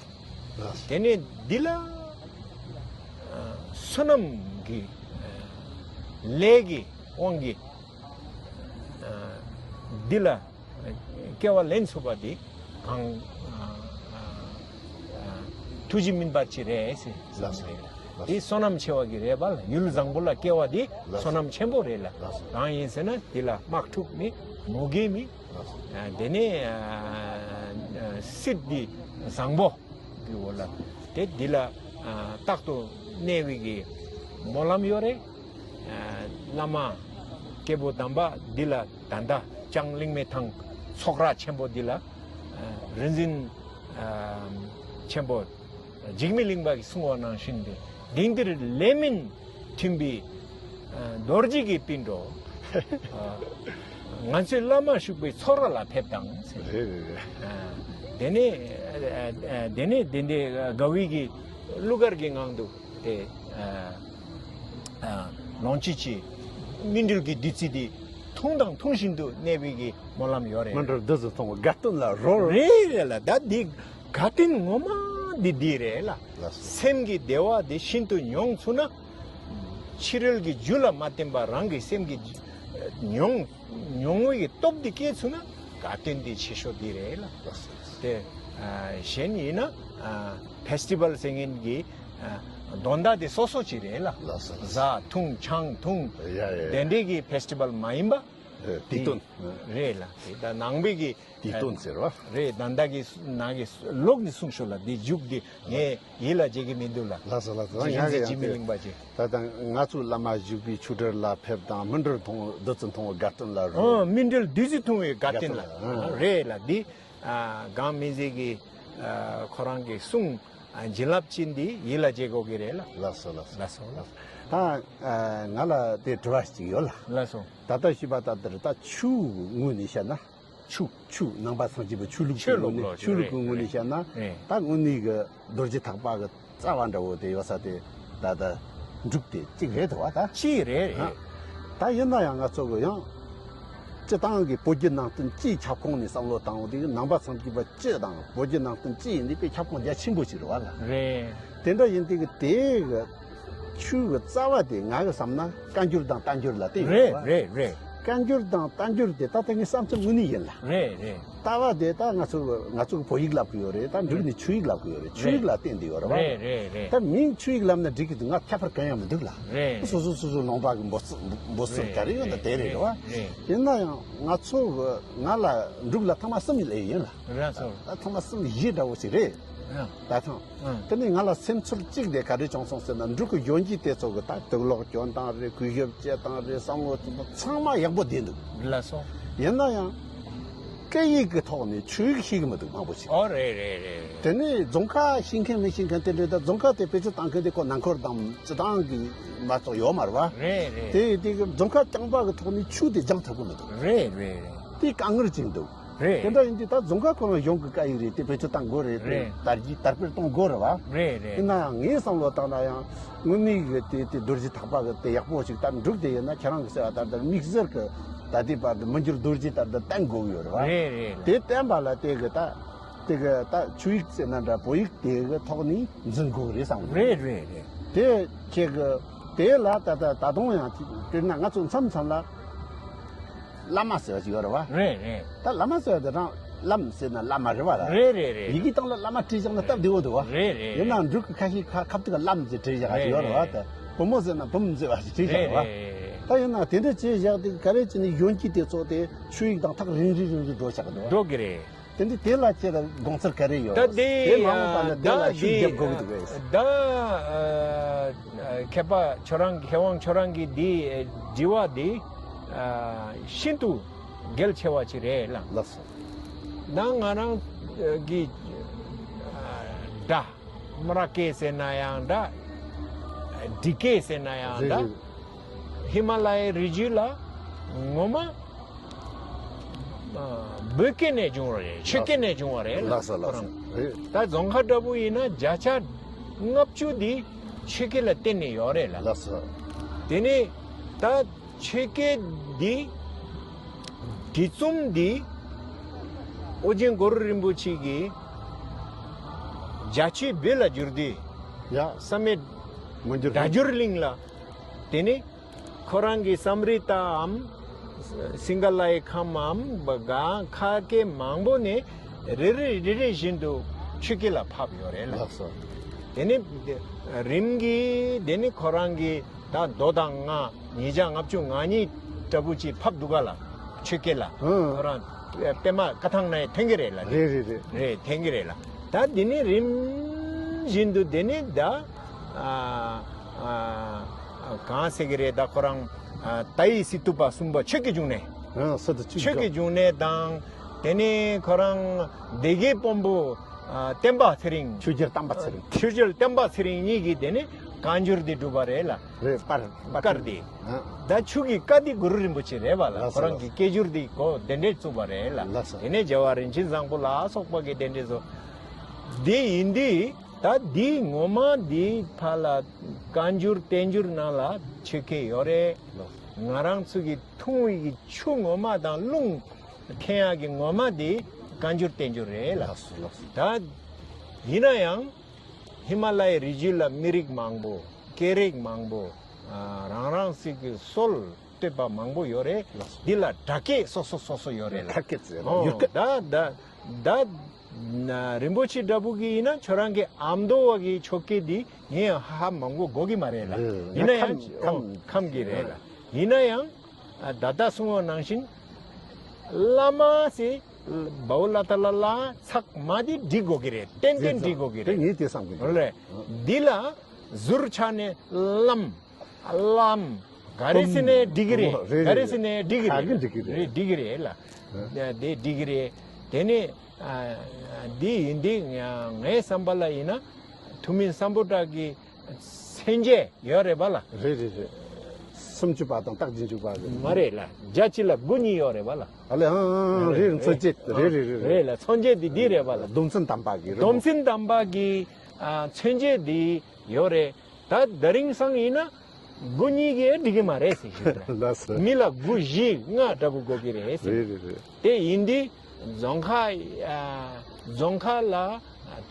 ལགས། དེ་ནས་འདི་ལ་ཨ་བསོད་ནམས་ཀྱི་ཨ་ལས་ཀྱི་དབང་གིས་ཨ་འདི་ལ་སྐྱེ་བ་ལེན་ཚུགས་པ་འདི་གང་ཨ་ཨ་ཨ་ཐུགས་རྗེ་སྨིན་པ་ཅིག་རེད་ཟེར། ལགས་སོ། དེ་བསོད་ནམས་ཆེ་བ་གི་རེད་པ་ལ། ཡུལ་བཟང་པོ་ལ་སྐྱེ་བ་དེ་བསོད་ནམས་ཆེན་པོ་རེད་ལ། གང་ཡིན་ཟེར་ན་དེ་ལ་དམག་འཁྲུག་མེད། མུ་གེ་མེད། ཨ། དེ་ནས་ཨ་ཨ་སྲིད་འདི་བཟང་པོ་གི་འོག་ལ། དེ་འདི་ལ་ཨ་རྟག་ཏུ་གནས་པའི་གི་སྨོན་ལམ་ཡོད་རེད། ཨ་བླ་མ་སྐྱེས་བུ་དམ་པ་འདི་ལ་ད་ལྟ་བྱང་གླིང་མེ་ཐང་ཚོགས་ར་ཆེན་པོ་འདི་ལ་ཨ་རིག་འཛིན་ཨ་ཆེན་པོ་འཇིགས་མེད་གླིང་པ་གིས་གསུངས་པ་ནང་བཞིན་དུ་དེང་འདིར་ལས་མིན་མཐུན་པའི་ཨ་རྡོ་རྗེ་གི་སྤུན་གྲོགས། ཨ་ང་ཚོའི་བླ་མ་བཞུགས་པའི་ཚོགས་ར་ལ་ཕེབས་དང་ཟེར། རེད་རེད་རེད། ཨ་དེ་ནས་ཨ་ཨ་དེ་ནས་དེ་འདྲའི་དགའ་བའི་གི་གླུ་གར་གྱི་ངང་དུ་དེ་ཨ་ཨ་ལོངས་སྤྱོད་ཀྱི་སྨིན་གྲོལ་གྱི་བདུད་རྩི་དེ་འཐུང་དང་འཐུང་བཞིན་དུ་གནས་པའི་གི་སྨོན་ལམ་ཡོད་རེད། སྨིན་གྲོལ་བདུད་རྩི་འཐུང་བའི་དགའ་སྟོན་ལ་རོལ། རེད་རེད་ལ། ད་འདི་དགའ་སྟོན་ངོ་མ་འདི་འདི་རེད་ལ། ལགས་སོ། སེམས་ཀྱི་བདེ་བ་འདི་ཤིན་ཏུ་མྱོང་ཚུགས་ན། ཕྱི་རོལ་གྱི་རྒྱུ་ལ་མ་བརྟེན་པར་རང་གི་སེམས་ཀྱི་མྱོང་མྱོང་བའི་སྟོབས་འདི་སྐྱེས་ཚུགས་ན་དགའ་སྟོན་འདི་ཆེ་ཤོས་འདི་རེད་ལ། ལགས་སོ། དེ་ཨ་གཞན་ཡིན་ན་ཨ་ཕེ་སི་ཊི་བལ་ཟེར་མཁན་གྱི་ཨ་དོན་དག་དེ་སོ་སོ་ཅིག་རེད་ལ། ལགས་སོ། ལགས་སོ། བཟའ་འཐུང་ཆང་འཐུང་། ཡ་ཡ་ཡ། དེ་འདྲའི་གི་ཕེ་སི་ཊི་བལ་མ་ཡིན་པ། ཨེ་དེ་དོན། རེད་ལ། དེ་ད་ནང་པའི་གི་དེ་དོན་ཟེར་བ། རེད། ད་ལྟ་གི་ནང་གི་ལོག་ནས་གསུངས་ཤོག་ལ། འདི་མཇུག་འདི་ངས་ཡིད་ལ་བྱེད་ཀྱི་མི་འདུག་ལ། ལགས་སོ་ལགས་སོ། རིག་འཛིན་ཡང་འཇིགས་མེད་གླིང་པ་ཅིག་ད་ལྟ་ང་ཚོའི་བླ་མ་བཞུགས་པའི་ཆོས་གྲྭ་ལ་ཕེབས་དང་། སྨིན་གྲོལ་འཐུང་བདུད་རྩི་འཐུང་བའི་དགའ་སྟོན་ལ་རོལ། ཨ་སྨིན་གྲོལ་བདུད་རྩི་འཐུང་བའི་དགའ་སྟོན་ལ། དགའ་སྟོན་ལ། ཨ་རེད་ལ། འདི་ཨ་སྒང་སྨན་རྩིས་ཀྱི་ཨ་ཁོ་རང་གི་གསུང་ཨ་བྱིན་རླབས་ཅན་འདི་ཡིད་ལ་བྱེད་དགོས་ཀྱི་རེད་ལ། ལགས་སོ་ལགས་སོ། ལགས་སོ་ལགས་སོ། ད་ཨ་ང་ལ་དེ་དྲི་བ་ཞིག་ཡོད་ལ། ལགས་སོ། ད་ལྟ་ཞུས་པ་ལྟར་དེར་ད་ཆོས་ངོས་ནས་བཤད་ན། ཆོས། ཆོས། ནང་པ་སངས་རྒྱས་པའི་ཆོས་ལུགས་ཀྱི་ཆོས་ངོས་ལུགས་ནས། ལོ། ཆོས་ལུགས་ཀྱི་རེད་ངོས་ནས་རེད་བཤད་ན། རེད། ད་དངོས་གནས་ཀྱི་རྡོ་རྗེ་ཐེག་པ་གི་རྩ་བ་འདྲ་བོ་དེ་ཡོད་ས་དེ་ད་ལྟ་འབྲུག་དེ་གཅིག་རེད་དོ། བ་ད་གཅིག་རེད། རེད། ད་ཡིན་ན་ཡང་ང་ཚོ་གི་ཡང་སྤྱི་བཏང་གི་བོད་བརྒྱུད་ནང་བསྟན་སྤྱིའི་ཁྱབ་ཁོངས་ནས་བསམ་བློ་བཏང་བ་དེ་ནང་པ་སངས་རྒྱས་པ་སྤྱི་དང་བོད་བརྒྱུད་ནང་བསྟན་སྤྱི་ཡིན་དུས་དཔེ་ཁྱབ་ཁོངས་རྒྱ་ཆེན་པོ་ཞིག་རེད་བ་ལ། རེད། དེ་འདྲ་ཡིན་དུས་ཀྱི་དེ་གི་ཆོས་ཀྱི་རྩ་བ་དེ་ང་གི་བསམ་ན་བཀའ་འགྱུར་དང་བསྟན་འགྱུར་ལ་བརྟེན་ཡོད་རེད་རེད་བ། རེད་རེད། བཀའ་འགྱུར་དང་བསྟན་འགྱུར་དེ་ད་ལྟ་ངའི་བསམ་ཚུལ་དངོས་གནས་ཡིན་ལ། རེད་རེད། ལྟ་བ་དེ་ད་ང་ཚོ་ང་ཚོ་གི་བོད་ཡིག་ལབ་གི་ཡོད་རེད། ད་འབྲུག་ནས་ཆོས་ཡིག་ལབ་གི་ཡོད་རེད། ཆོས་ཡིག་ལ་བརྟེན་དེ་ཡོད་རེད་བ། རེད་རེད་རེད། ད་མིང་ཆོས་ཡིག་ལབ་ན་འགྲིག་གི་འདུག་ང་ཁྱད་པར་གང་ཡང་མི་འདུག་ལ། རེད། སོ་སོ་སོ་སོ་ལུང་པ་གི་འབོད་ཚིག་འབོད་ཚིག་ག་རེ་ཡོད་ན་དེ་རེད་བ། རེད། ཡིན་ན་ཡང་ང་ཚོ་གི་ང་ལ་འབྲུག་ལ་ཐེངས་མ་གསུམ་ཡིན་ལ་ཡིན་ལ། རེད་སོ། ད་ཐེངས་མ་གསུམ་བཞི་འདྲ་བོ་ཞིག་རེད། རེད། ད་ཐེངས། ཨང་། དེ་ནས་ང་ལ་སེམས་ཚོར་གཅིག་དེ་ག་རེ་བྱུང་སོང་ཟེར་ན། འབྲུག་གི་གཞོན་སྐྱེས་དེ་ཚོ་གི་ད་དུག་ལོག་གྱོན་སྟངས་རེད། གུས་ཞབས་བྱེད་སྟངས་རེད། བསམ་བློ་ཚོ་ཚང་མ་ཡག་པོ་བསྡད་འདུག་ལགས་སོ། ཡིན་ན་ཡང་སྐད་ཡིག་གི་ཐོག་ནས་ཆོས་ཡིག་ཤེས་ཀྱི་མི་འདུག་མང་པོ་ཞིག་ཨོ་རེད་རེད་རེད། དེ་ནས་རྫོང་ཁ་ཤེས་མཁན་མི་ཤེས་མཁན་དེ་འདྲ། ད་རྫོང་ཁ་དེ་བེད་སྤྱོད་བཏང་མཁན་དེ་ཁོ་ནང་འཁོར་དང་སྤྱི་བཏང་གི་མ་གཏོགས་ཡོད་མ་རེད་བ། རེད་རེད། དེ་དེ་གི་རྫོང་ཁ་རྐྱང་པ་གི་ཐོག་ནས་ཆོས་དེ་སྦྱང་ཐུབ་ཀྱི་མི་འདུག་རེད་རེད་རེད། དེ་དཀའ་ངལ་ཅིག་འདུག་རེད། དེ་འདྲ་ཡིན་དུས་ད་རྫོང་ཁ་ཁོ་རང་གཞུང་གི་སྐད་ཡིག་རེད། དེ་བེད་སྤྱོད་གཏང་དགོས་རེད། དེ་རེད། དར་རྒྱས་དར་སྤེལ་གཏོང་དགོས་རེད་བ། རེད་རེད། ཡིན་ནའང་ངའི་བསམ་བློ་བཏང་ན་ཡང་དངོས་གནས་ཀྱི་དེ་དེ་རྡོ་རྗེ་ཐེག་པ་གི་དེ་ཡག་པོ་ཞིག་ད་འབྲུག་དེ་ཡིན་ན་ཁྱེད་རང་གི་ཟེར་བ་ལྟར་དེར་དམིགས་བསལ་གྱི་ད་ལྟའི་བར་དུ་མི་འགྱུར་རྡོ་རྗེ་ལྟར་དུ་བསྟེན་དགོས་ཀྱི་ཡོད་རེད་བ། རེད་རེད། དེ་བསྟེན་པ་ལ་དེ་གི་ད་དེ་གི་ད་ཆོས་ཡིག་ཟེར་ན་འདྲ། བོད་ཡིག་དེ་གི་ཐོག་ནས་འཛིན་དགོས་ཀྱི་རེད་བསམ་གི་འདུག་རེད་རེད་རེད། དེ་ཁྱེད་གི་དེ་ལ་ད་ད་ད་དུང་ཡང་དཔེར་ན་ང་ཚོ་མཚམས་མཚམས་ལ། བླ་མ་ཟེར་བ་ཞིག་ཡོད་རེད་བ། རེད་རེད། ད་བླ་མ་ཟེར་བ་དེ་རང་བླམ་ཟེར་ན་བླ་མ་རེད་བ་ལ། རེད་རེད་རེད། ཡི་གེ་སྟེང་ལ་བླ་མ་བྲིས་བཞག་ན་སྟབས་བདེ་བོ་འདུག་བ། རེད་རེད། ཡིན་ནའང་འབྲུག་གི་ཁ་ཤས་ཁ་ཁ་ཐུག་ག་བླམ་ཟེར་བྲིས་བཞག་ཞིག་ཡོད་རེད་བ། རེད་རེད། ད་བུ་མོ་ཟེར་ན་བུམ་ཟེར་བ་ཞིག་བྲིས་བཞག་རེད་བ། རེད་རེད། ད་ཡིན་ནའང་དེ་འདྲ་བྱས་བཞག་དུས་ག་རེ་བྱས་ནས་གཞོན་སྐྱེས་དེ་ཚོ་དེ་ཆོས་ཡིག་དང་ཐག་རིང་རིང་རིང་རིང་འགྲོ་བཞག་གི་འདུག་བ། འགྲོ་གི་རེད། དེ་འདི་དེ་ལ་ཁྱེད་ལ་དགོངས་ཚུལ་ག་རེ་ཡོད། ད་དེ་དེ་མ་འོངས་པ་ན་དེ་ད་ལ་ཤུགས་དེ་རྒྱབ་དགོས་ཀྱི་འདུག་གས། ད་ཨ་མཁས་པ་ཁྱོད་རང་མཁས་དབང་ཁྱོད་རང་གི་འདི་དྲི་བ་འདི་ཨ་ཤིན་ཏུ་གལ་ཆེ་བ་ཅིག་རེད་ལགས། ལགས་སོ། ད་ང་རང་གི་ཨ་འདྲ་སྨ་ར་ཀེ་ཟེར་ན་ཡང་འདྲ། འབྲི་ཀེ་ཟེར་ན་ཡང་འདྲ། རེད་རེད། ཧི་མ་ལ་ཡའི་རི་རྒྱུད་ལ་ངོ་མ་ཨ་བོད་སྐད་ནས་བྱུང་བ་རེད། ཆོས་སྐད་ནས་བྱུང་བ་རེད། ལགས་སོ་ལགས་སོ། ཁོ་རང་རེད། ད་རྫོང་ཁ་འདྲ་པོ་ཡིན་ན་བརྒྱ་ཆ་ལྔ་བཅུ་འདི་ཆོས་སྐད་ལ་བརྟེན་ནས་ཡོད་རེད་ལ། ལགས་སོ། དེ་ནས་ད་ཆོས་སྐད་འདི་འདི་རྩོམ་འདི་ཨོ་རྒྱན་གུ་རུ་རིན་པོ་ཆེ་གིས་རྒྱ་ཆོས་བོད་ལ་བསྒྱུར་དུས། ཡ། བསམ་མེད་མི་འགྱུར། སྒྲ་སྒྱུར་གླིང་ལ། དེ་ནས་ཁོ་རང་གི་བསམ་རིལ་ལྟའམ་སིང་ག་ལའི་ཁམས་འམ་གང་ཁ་སྐད་མང་པོ་ནས་རེ་རེ་རེ་རེ་བཞིན་དུ་ཆོས་སྐད་ལ་ཕབ་ཡོད་རེད་ལ། ལགས་སོ། དེ་ནི་རིམ་གྱིས་དེ་ནི་ཁོ་རང་གི་ད་མདོ་དང་སྔགས་ཉིས་བརྒྱ་ལྔ་བཅུ་ང་གཉིས་འདྲ་པོ་ཅིག་ཕབ་འདུག་ག་ལ། ཆོས་སྐད་ལ། ཧུང་། ཁོ་རང་པད་མ་བཀའ་ཐང་ནས་ཐོན་གྱི་རེད་ལ། རེད་རེད་རེད། རེད། ཐོན་གྱི་རེད་ལ། ད་འདི་ནི་རིམ་བཞིན་དུ་འདི་ནི་ད་ཨ་ཨ་གང་ཟེར་གྱི་རེད། ད་ཁོ་རང་ཨ་ཏཱའི་སི་ཏུ་པ་གསུམ་པ་ཆོས་ཀྱི་འབྱུང་གནས། ཧུང་། སི་ཏུ་ཆོས་ཀྱི་འབྱུང་གནས་དང་། དེ་ནི་ཁོ་རང་སྡེ་དགེ་དཔོན་པོ་ཨ་བསྟན་པ་ཚེ་རིང་། ཆོས་རྒྱལ་བསྟན་པ་ཚེ་རིང་། ཆོས་རྒྱལ་བསྟན་པ་ཚེ་རིང་གཉིས་ཀྱིས་དེ་ནི་བཀའ་འགྱུར་འདི་བསྒྲུབས་པ་རེད་ལ། རེད། པར་པར་དཀར་འདི། ཨ། ད་ཆུ་གི་བཀའ་འདི་གུ་རུ་རིན་པོ་ཆེ་རེད་པ་ལ། ལགས་སོ། ཁོ་རང་གི་སྐད་སྒྱུར་འདི་གོ་དེ་འདྲས་བཙུགས་པ་རེད་ལ། ལགས་སོ། དེ་ནས་རྒྱལ་བ་རིན་ཆེན་བཟང་པོ་ལ་སོགས་པ་གི་དེ་འདྲས་སོ། འདི་ཡིན་དུས་ད་འདི་ངོ་མ་འདི་ཕ་ལ་བཀའ་འགྱུར་བསྟན་འགྱུར་ནང་ལ་ཆོས་སྐད་ཡོད་རེད། ལགས་སོ། ང་རང་ཚོ་གི་འཐུང་བའི་གི་ཆུ་ངོ་མ་དང་རླུང་འཐེན་ཡག་གི་ངོ་མ་དེ་བཀའ་འགྱུར་བསྟན་འགྱུར་རེད་ལ། ལགས་སོ་ལགས་སོ། ད་ཡིན་ན་ཡང་ཧི་མ་ལ་ཡའི་རི་རྒྱུད་ལ་མི་རིགས་མང་པོ། སྐད་རིགས་མང་པོ། ཨ་རང་རང་སྲིད་ཀྱི་སྲོལ་བཏོད་པ་མང་པོ་ཡོད་རེད། ལགས་སོ། འདི་ལ་སྒྲ་སྐད་སོ་སོ་སོ་སོ་ཡོད་རེད་ལ། ཁ་སྐད་ཟེར་ཨོ། ཡུལ་སྐད། ད་ད་ད་ན་རིན་པོ་ཆེ་འདྲ་པོ་གི་ཡིན་ན་ཁྱོད་རང་གི་ཨ་མདོ་བ་གི་ཆོས་སྐད་འདི་ངས་ཧ་མང་པོ་གོ་གི་མ་རེད་ལ། རེད། ཡིན་ན་ཡང་ཁམས་ཁམས་ཁམས་ཀྱི་རེད་ལ། ཡིན་ན་ཡང་ཨ་ད་ལྟ་གསུངས་པ་ནང་བཞིན་བླ་མ་ཟེར་བའོ་ལ་ཏ་ལ་ལ་ཚག་མ་དེ་འབྲི་དགོས་ཀྱི་རེད། ཏན་ཏན་འབྲི་དགོས་ཀྱི་རེད། དེ་ངས་དེ་བསམ་གྱི་འདུག་རེད། འདི་ལ་ཟུར་ཆ་ནས་ལམ། ལམ། ག་རེ་ཟེར་ནའི་འགྲིག་གི་རེད། རེད་རེད། ག་རེ་ཟེར་ནའི་འགྲིག་གི་རེད། ག་གི་འགྲིག་གི་རེད། རེད། འགྲིག་གི་རེད་ལ། ཨ། དེ་འགྲིག་གི་རེད། དེ་ནས་ཨ་འདི་ཡིན་དུས་ངའི་བསམ་པ་ལ་ཡིན་ན་ཐུ་མིན་སམ་བྷོ་ཊ་གི་མཚན་བརྗོད་ཡོད་རེད་པ་ལ། རེད་རེད་རེད། སུམ་ཅུ་པ་དང་རྟགས་བཞི་འཇུག་པ་གི། མ་རེད་ལ། བརྒྱ་གཅིག་ལ་དགུ་གཉིས་ཡོད་རེད་པ་ལ། ཨ་ལེ། ཨང་ཨང་ཨང་། རེད། མཚན་བརྗོད་རེད་རེད་རེད། རེད་ལ། མཚན་བརྗོད་འདི་འདི་རེད་པ་ལ། སྡོམ་ཚན་དམ་པ་གི་རེད། སྡོམ་ཚན་དམ་པ་གི་ཨ་མཚན་བརྗོད་འདི་ཡོད་རེད། ད་དེ་རིང་སང་ཡིན་ན་དགུ་གཉིས་ཀས་འགྲིག་གི་མ་རེད་ཟེར་ཞུ་རེད། ལགས་སོ། མི་ལ་དགུ་བཞི་ལྔ་འདྲ་པོ་དགོས་ཀྱི་རེད་ཟེར། རེད་རེད་རེད། དེ་ཡིན་དུས་རྫོང་ཁ་ཨ་རྫོང་ཁ་ལ་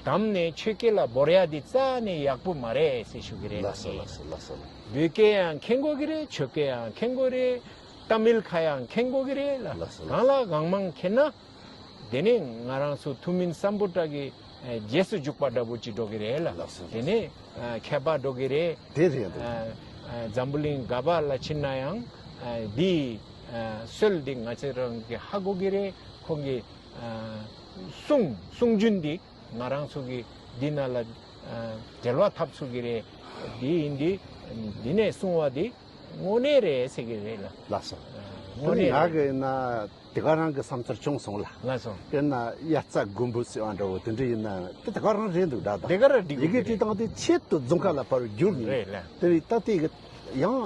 དམ་ནས་ཆོས་སྐད་ལ་བོར་ཡ་འདི་རྩ་ནས་ཡག་པོ་མ་རེད་ཟེར་ཞུ་གི་རེད། ལགས་སོ་ལགས་སོ་ལགས་སོ། བོད་སྐད་ཡང་མཁྱེན་དགོས་ཀྱི་རེད། ཆོས་སྐད་ཡང་མཁྱེན་དགོས་རེད། ཏ་མིལ་ཁ་ཡང་མཁྱེན་དགོས་ཀྱི་རེད་ལ། ལགས་སོ་ལགས་སོ། གང་ལ་གང་མང་མཁྱེན་ན། དེ་ནས་ང་རང་ཚོ་ཐུ་མིན་སམ་བྷོ་ཊ་གི་ཨ་རྗེས་སུ་འཇུག་པ་འདྲ་པོ་ཅིག་འགྲོ་གི་རེད་ལ། ལགས་སོ། དེ་ནས་ཨ་མཁས་པ་འགྲོ་གི་རེད། དེ་རེད་འདུག་ཨ་ཨ་འཛམ་བུ་གླིང་ག་པ་ལ་ཕྱིན་ན་ཡང་ཨ་འདི་ཨ་སྲོལ་འདི་ང་ཚོ་རང་གི་ཧ་གོ་གི་རེད། ཁོང་གི་ཨ་གསུང་གསུང་རྒྱུན་འདི་ང་རང་ཚོ་གི་འདི་ནང་ལ་ཨ་འབྲེལ་བ་འཐབ་ཚུགས་ཀྱི་རེད། འདི་ཡིན་འདི་འདི་ནས་གསུང་བ་འདི་དངོས་གནས་རེད་ཟེར་གི་རེད་ལ། ལགས་སོ། ཨ་དངོས་གནས་ང་རེད། གི་ཡིན་ན། དེ་ག་རང་གི་བསམ་ཚུལ་བྱུང་སོང་ལ། ལགས་སོ། དཔེར་ན་དབྱར་རྩྭ་དགུན་འབུ་ཟེར་བ་འདྲ་བོ་དེ་འདྲ་ཡིན་ན་དེ་དེ་ག་རང་རེད་འདུག་ད་ད། དེ་ག་རང་འགྲིག་ཡི་གེ་གི་བྲིས་སྟངས་དེ་ཆེད་དུ་རྫོང་ཁ་ལ་ཕར་བསྒྱུར་ནས། རེད་ལ། དེ་རིང་ད་དེ་གི་ཡང་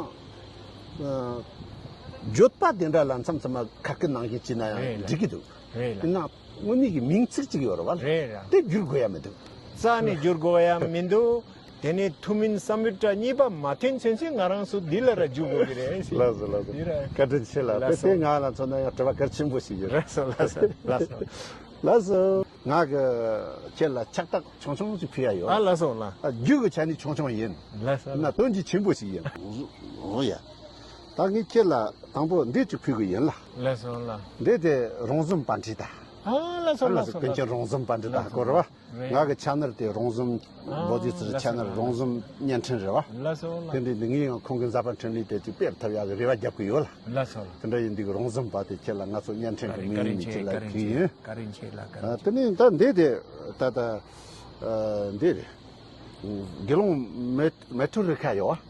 ཨ་བརྗོད་པ་དེ་འདྲ་ལ་མཚམས་མཚམས་མ་ཁ་སྐད་ནང་བཞིན་བྱས་ན་ཡང་རེད་ལ། འགྲིག་གི་འདུག་རེད་ལ། ཡིན་ན་དངོས་གནས་ཀྱི་མིང་ཚིག་ཅིག་ཡོད་རེད་བ། རེད་ར། དེ་བསྒྱུར་དགོས་ཡ་མི་འདུག་རྩ་ནས་བསྒྱུར་དགོས་ཡ་མི་འདུག་དེ་ནས་ཐུ་མིན་སམ་བྷོ་ཊ་གཉིས་པ་མ་ཐོན་ཚུན་ཚོད་ང་རང་ཚོ་འདི་ལ་ར་འཇུག་དགོས་ཀྱི་རེད་ཟེར། ལགས་སོ་ལགས་སོ། འདི་ར། བཀའ་དྲིན་ཆེ་ལགས། ལགས་དཔེ་དེ་སོ། ང་ལ་མཚོན་ན་ཡང་དྲི་བ་གལ་ཆེན་པོ་ཞིག་ཡོད། ལགས་སོ་ལགས་སོ་ལགས་སོ། ལགས་སོ། ང་གི་ཁྱེད་ལ་ཕྱག་རྟགས་ཆུང་ཆུང་ཞིག་ཕུལ་ཡ་ཡོད། ཨ་ལགས་སོ་ལགས། ཨ་རྒྱུ་གི་ཆ་ནས་ཆུང་ཆུང་ཡིན། ལགས་སོ་ཡིན་ན་ལགས། དོན་གྱི་ཆེན་པོ་ཞིག་ཡིན། འོ་ཡ། ད་ངས་ཁྱེད་ལ་དང་པོ་འདི་ཅིག་ཕུལ་གི་ཡིན་ལ། ལགས་སོ་ལགས། འདི་དེ་རོང་ཟོམ་པཎ་ཌི་ཏ། ཨ་ལགས་སོ་ཨ་ལགས་ལགས་སོ། ཀུན་མཁྱེན་རོང་ཟོམ་པཎ་ཌི་ཏ་སྐོར་བ། རེད། ང་གི་ཆེ་ནལ་དེ་རོང་ཟོམ་ཨ་བོ་དྷི་སར་ལགས་སོ་ཆེ་ནལ། ལགས་སོ། རོང་ཟོམ་བརྙན་འཕྲིན་རེད་བ། ལགས་སོ་ལགས། དེ་འདྲའི་ནི་ངས་ཡང་ཁོང་གི་མཛད་པ་འཕྲིན་ལས་དེ་ཅིག་སྤེལ་ཐུབ་ཡག་གི་རེ་བ་རྒྱབ་གི་ཡོད་ལ། ལགས་སོ་ལགས། དེ་འདྲ་ཡིན་དུས་རོང་ཟོམ་པ་དེ་ཁྱེད་ལ་ང་ཚོ་བརྙན་འཕྲིན་གི་མིང་ཡིན་མིན་ཅིག་ལ་ཁྱེད་ཡིན། བཀའ་དྲིན་ཆེ་ལགས། བཀའ་དྲིན་ཆེ། ཨ་དེ་ནས་ད་འདི་དེ་ད་ད་ཨ་འདི་རེད། དགེ་སློང་མེ་མེ་ཁྲོ་རི་ཁ་ཡོད་བ།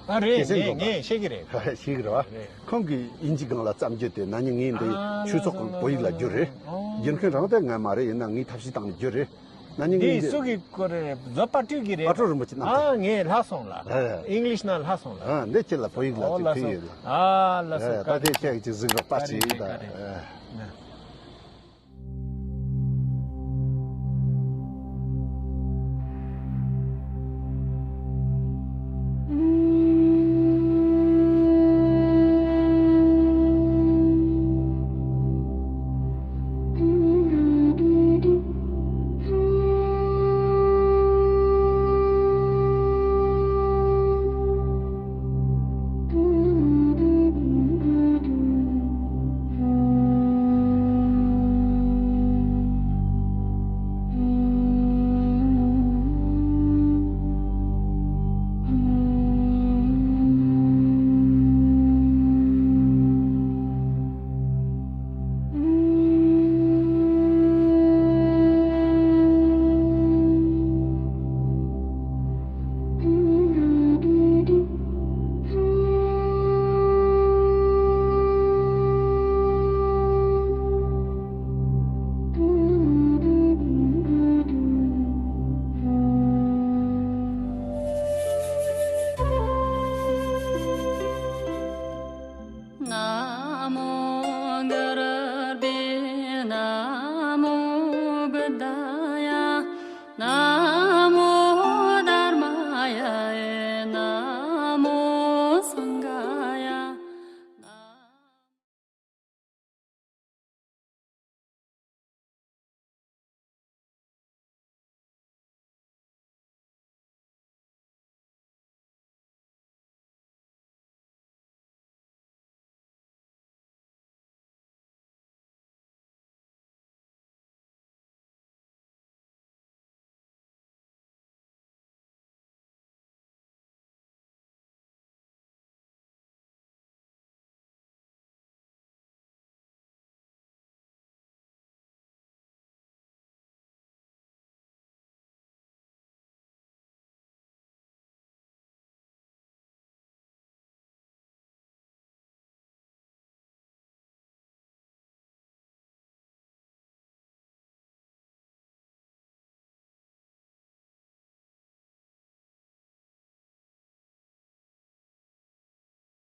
ཨ་རེད། ཀྱི་སེང་ངས་སྒོམ་པ། ངས་ཤེས་ཀྱི་རེད། ཤེས་ཀྱི་རེད་བ། རེད། ཁོང་གིས་དབྱིན་ཇི་སྒང་ལ་བརྩམས་རྒྱུ་དེ་ན་ནིང་ངས་འདི་ཨ་ཆོས་ཚོགས་ལགས་སོ་བོད་ཡིག་ལ་བསྒྱུར་རེད། ཨོ། བསྒྱུར་མཁན་རང་དེ་ང་མ་རེད། ཡིན་ན་ངས་ཐབས་ཤེས་བཏང་ནས་བསྒྱུར་རེད། ན་ནིང་འདི་ངས་འདི་སུ་གི་སྐོར་རེད། བཟོད་པ་སྤྲུལ་གྱི་རེད། སྤ་གྲོ་རིན་པོ་ཆེ་རྣམ་ཐར། ཨ་ངས་ལྷག་སོང་ལ། རེད་རེད། ཨིང་ལིཤ་ནང་ལྷག་སོང་ལ། ཨ་འདི་ཁྱེད་ལ་བོད་ཡིག་ལ་ཨོ་ཅིག་ལགས་ཕུལ་སོང་ཡོད་ལ། ཨ་ལགས་སོ། རེད། ད་དེ་ཁྱེད་ཀྱིས་ཅིག་གཟིགས་རོགས་པ་བཀའ་དྲིན་ཆེ། བཀའ་དྲིན་ཆེ། ཨ།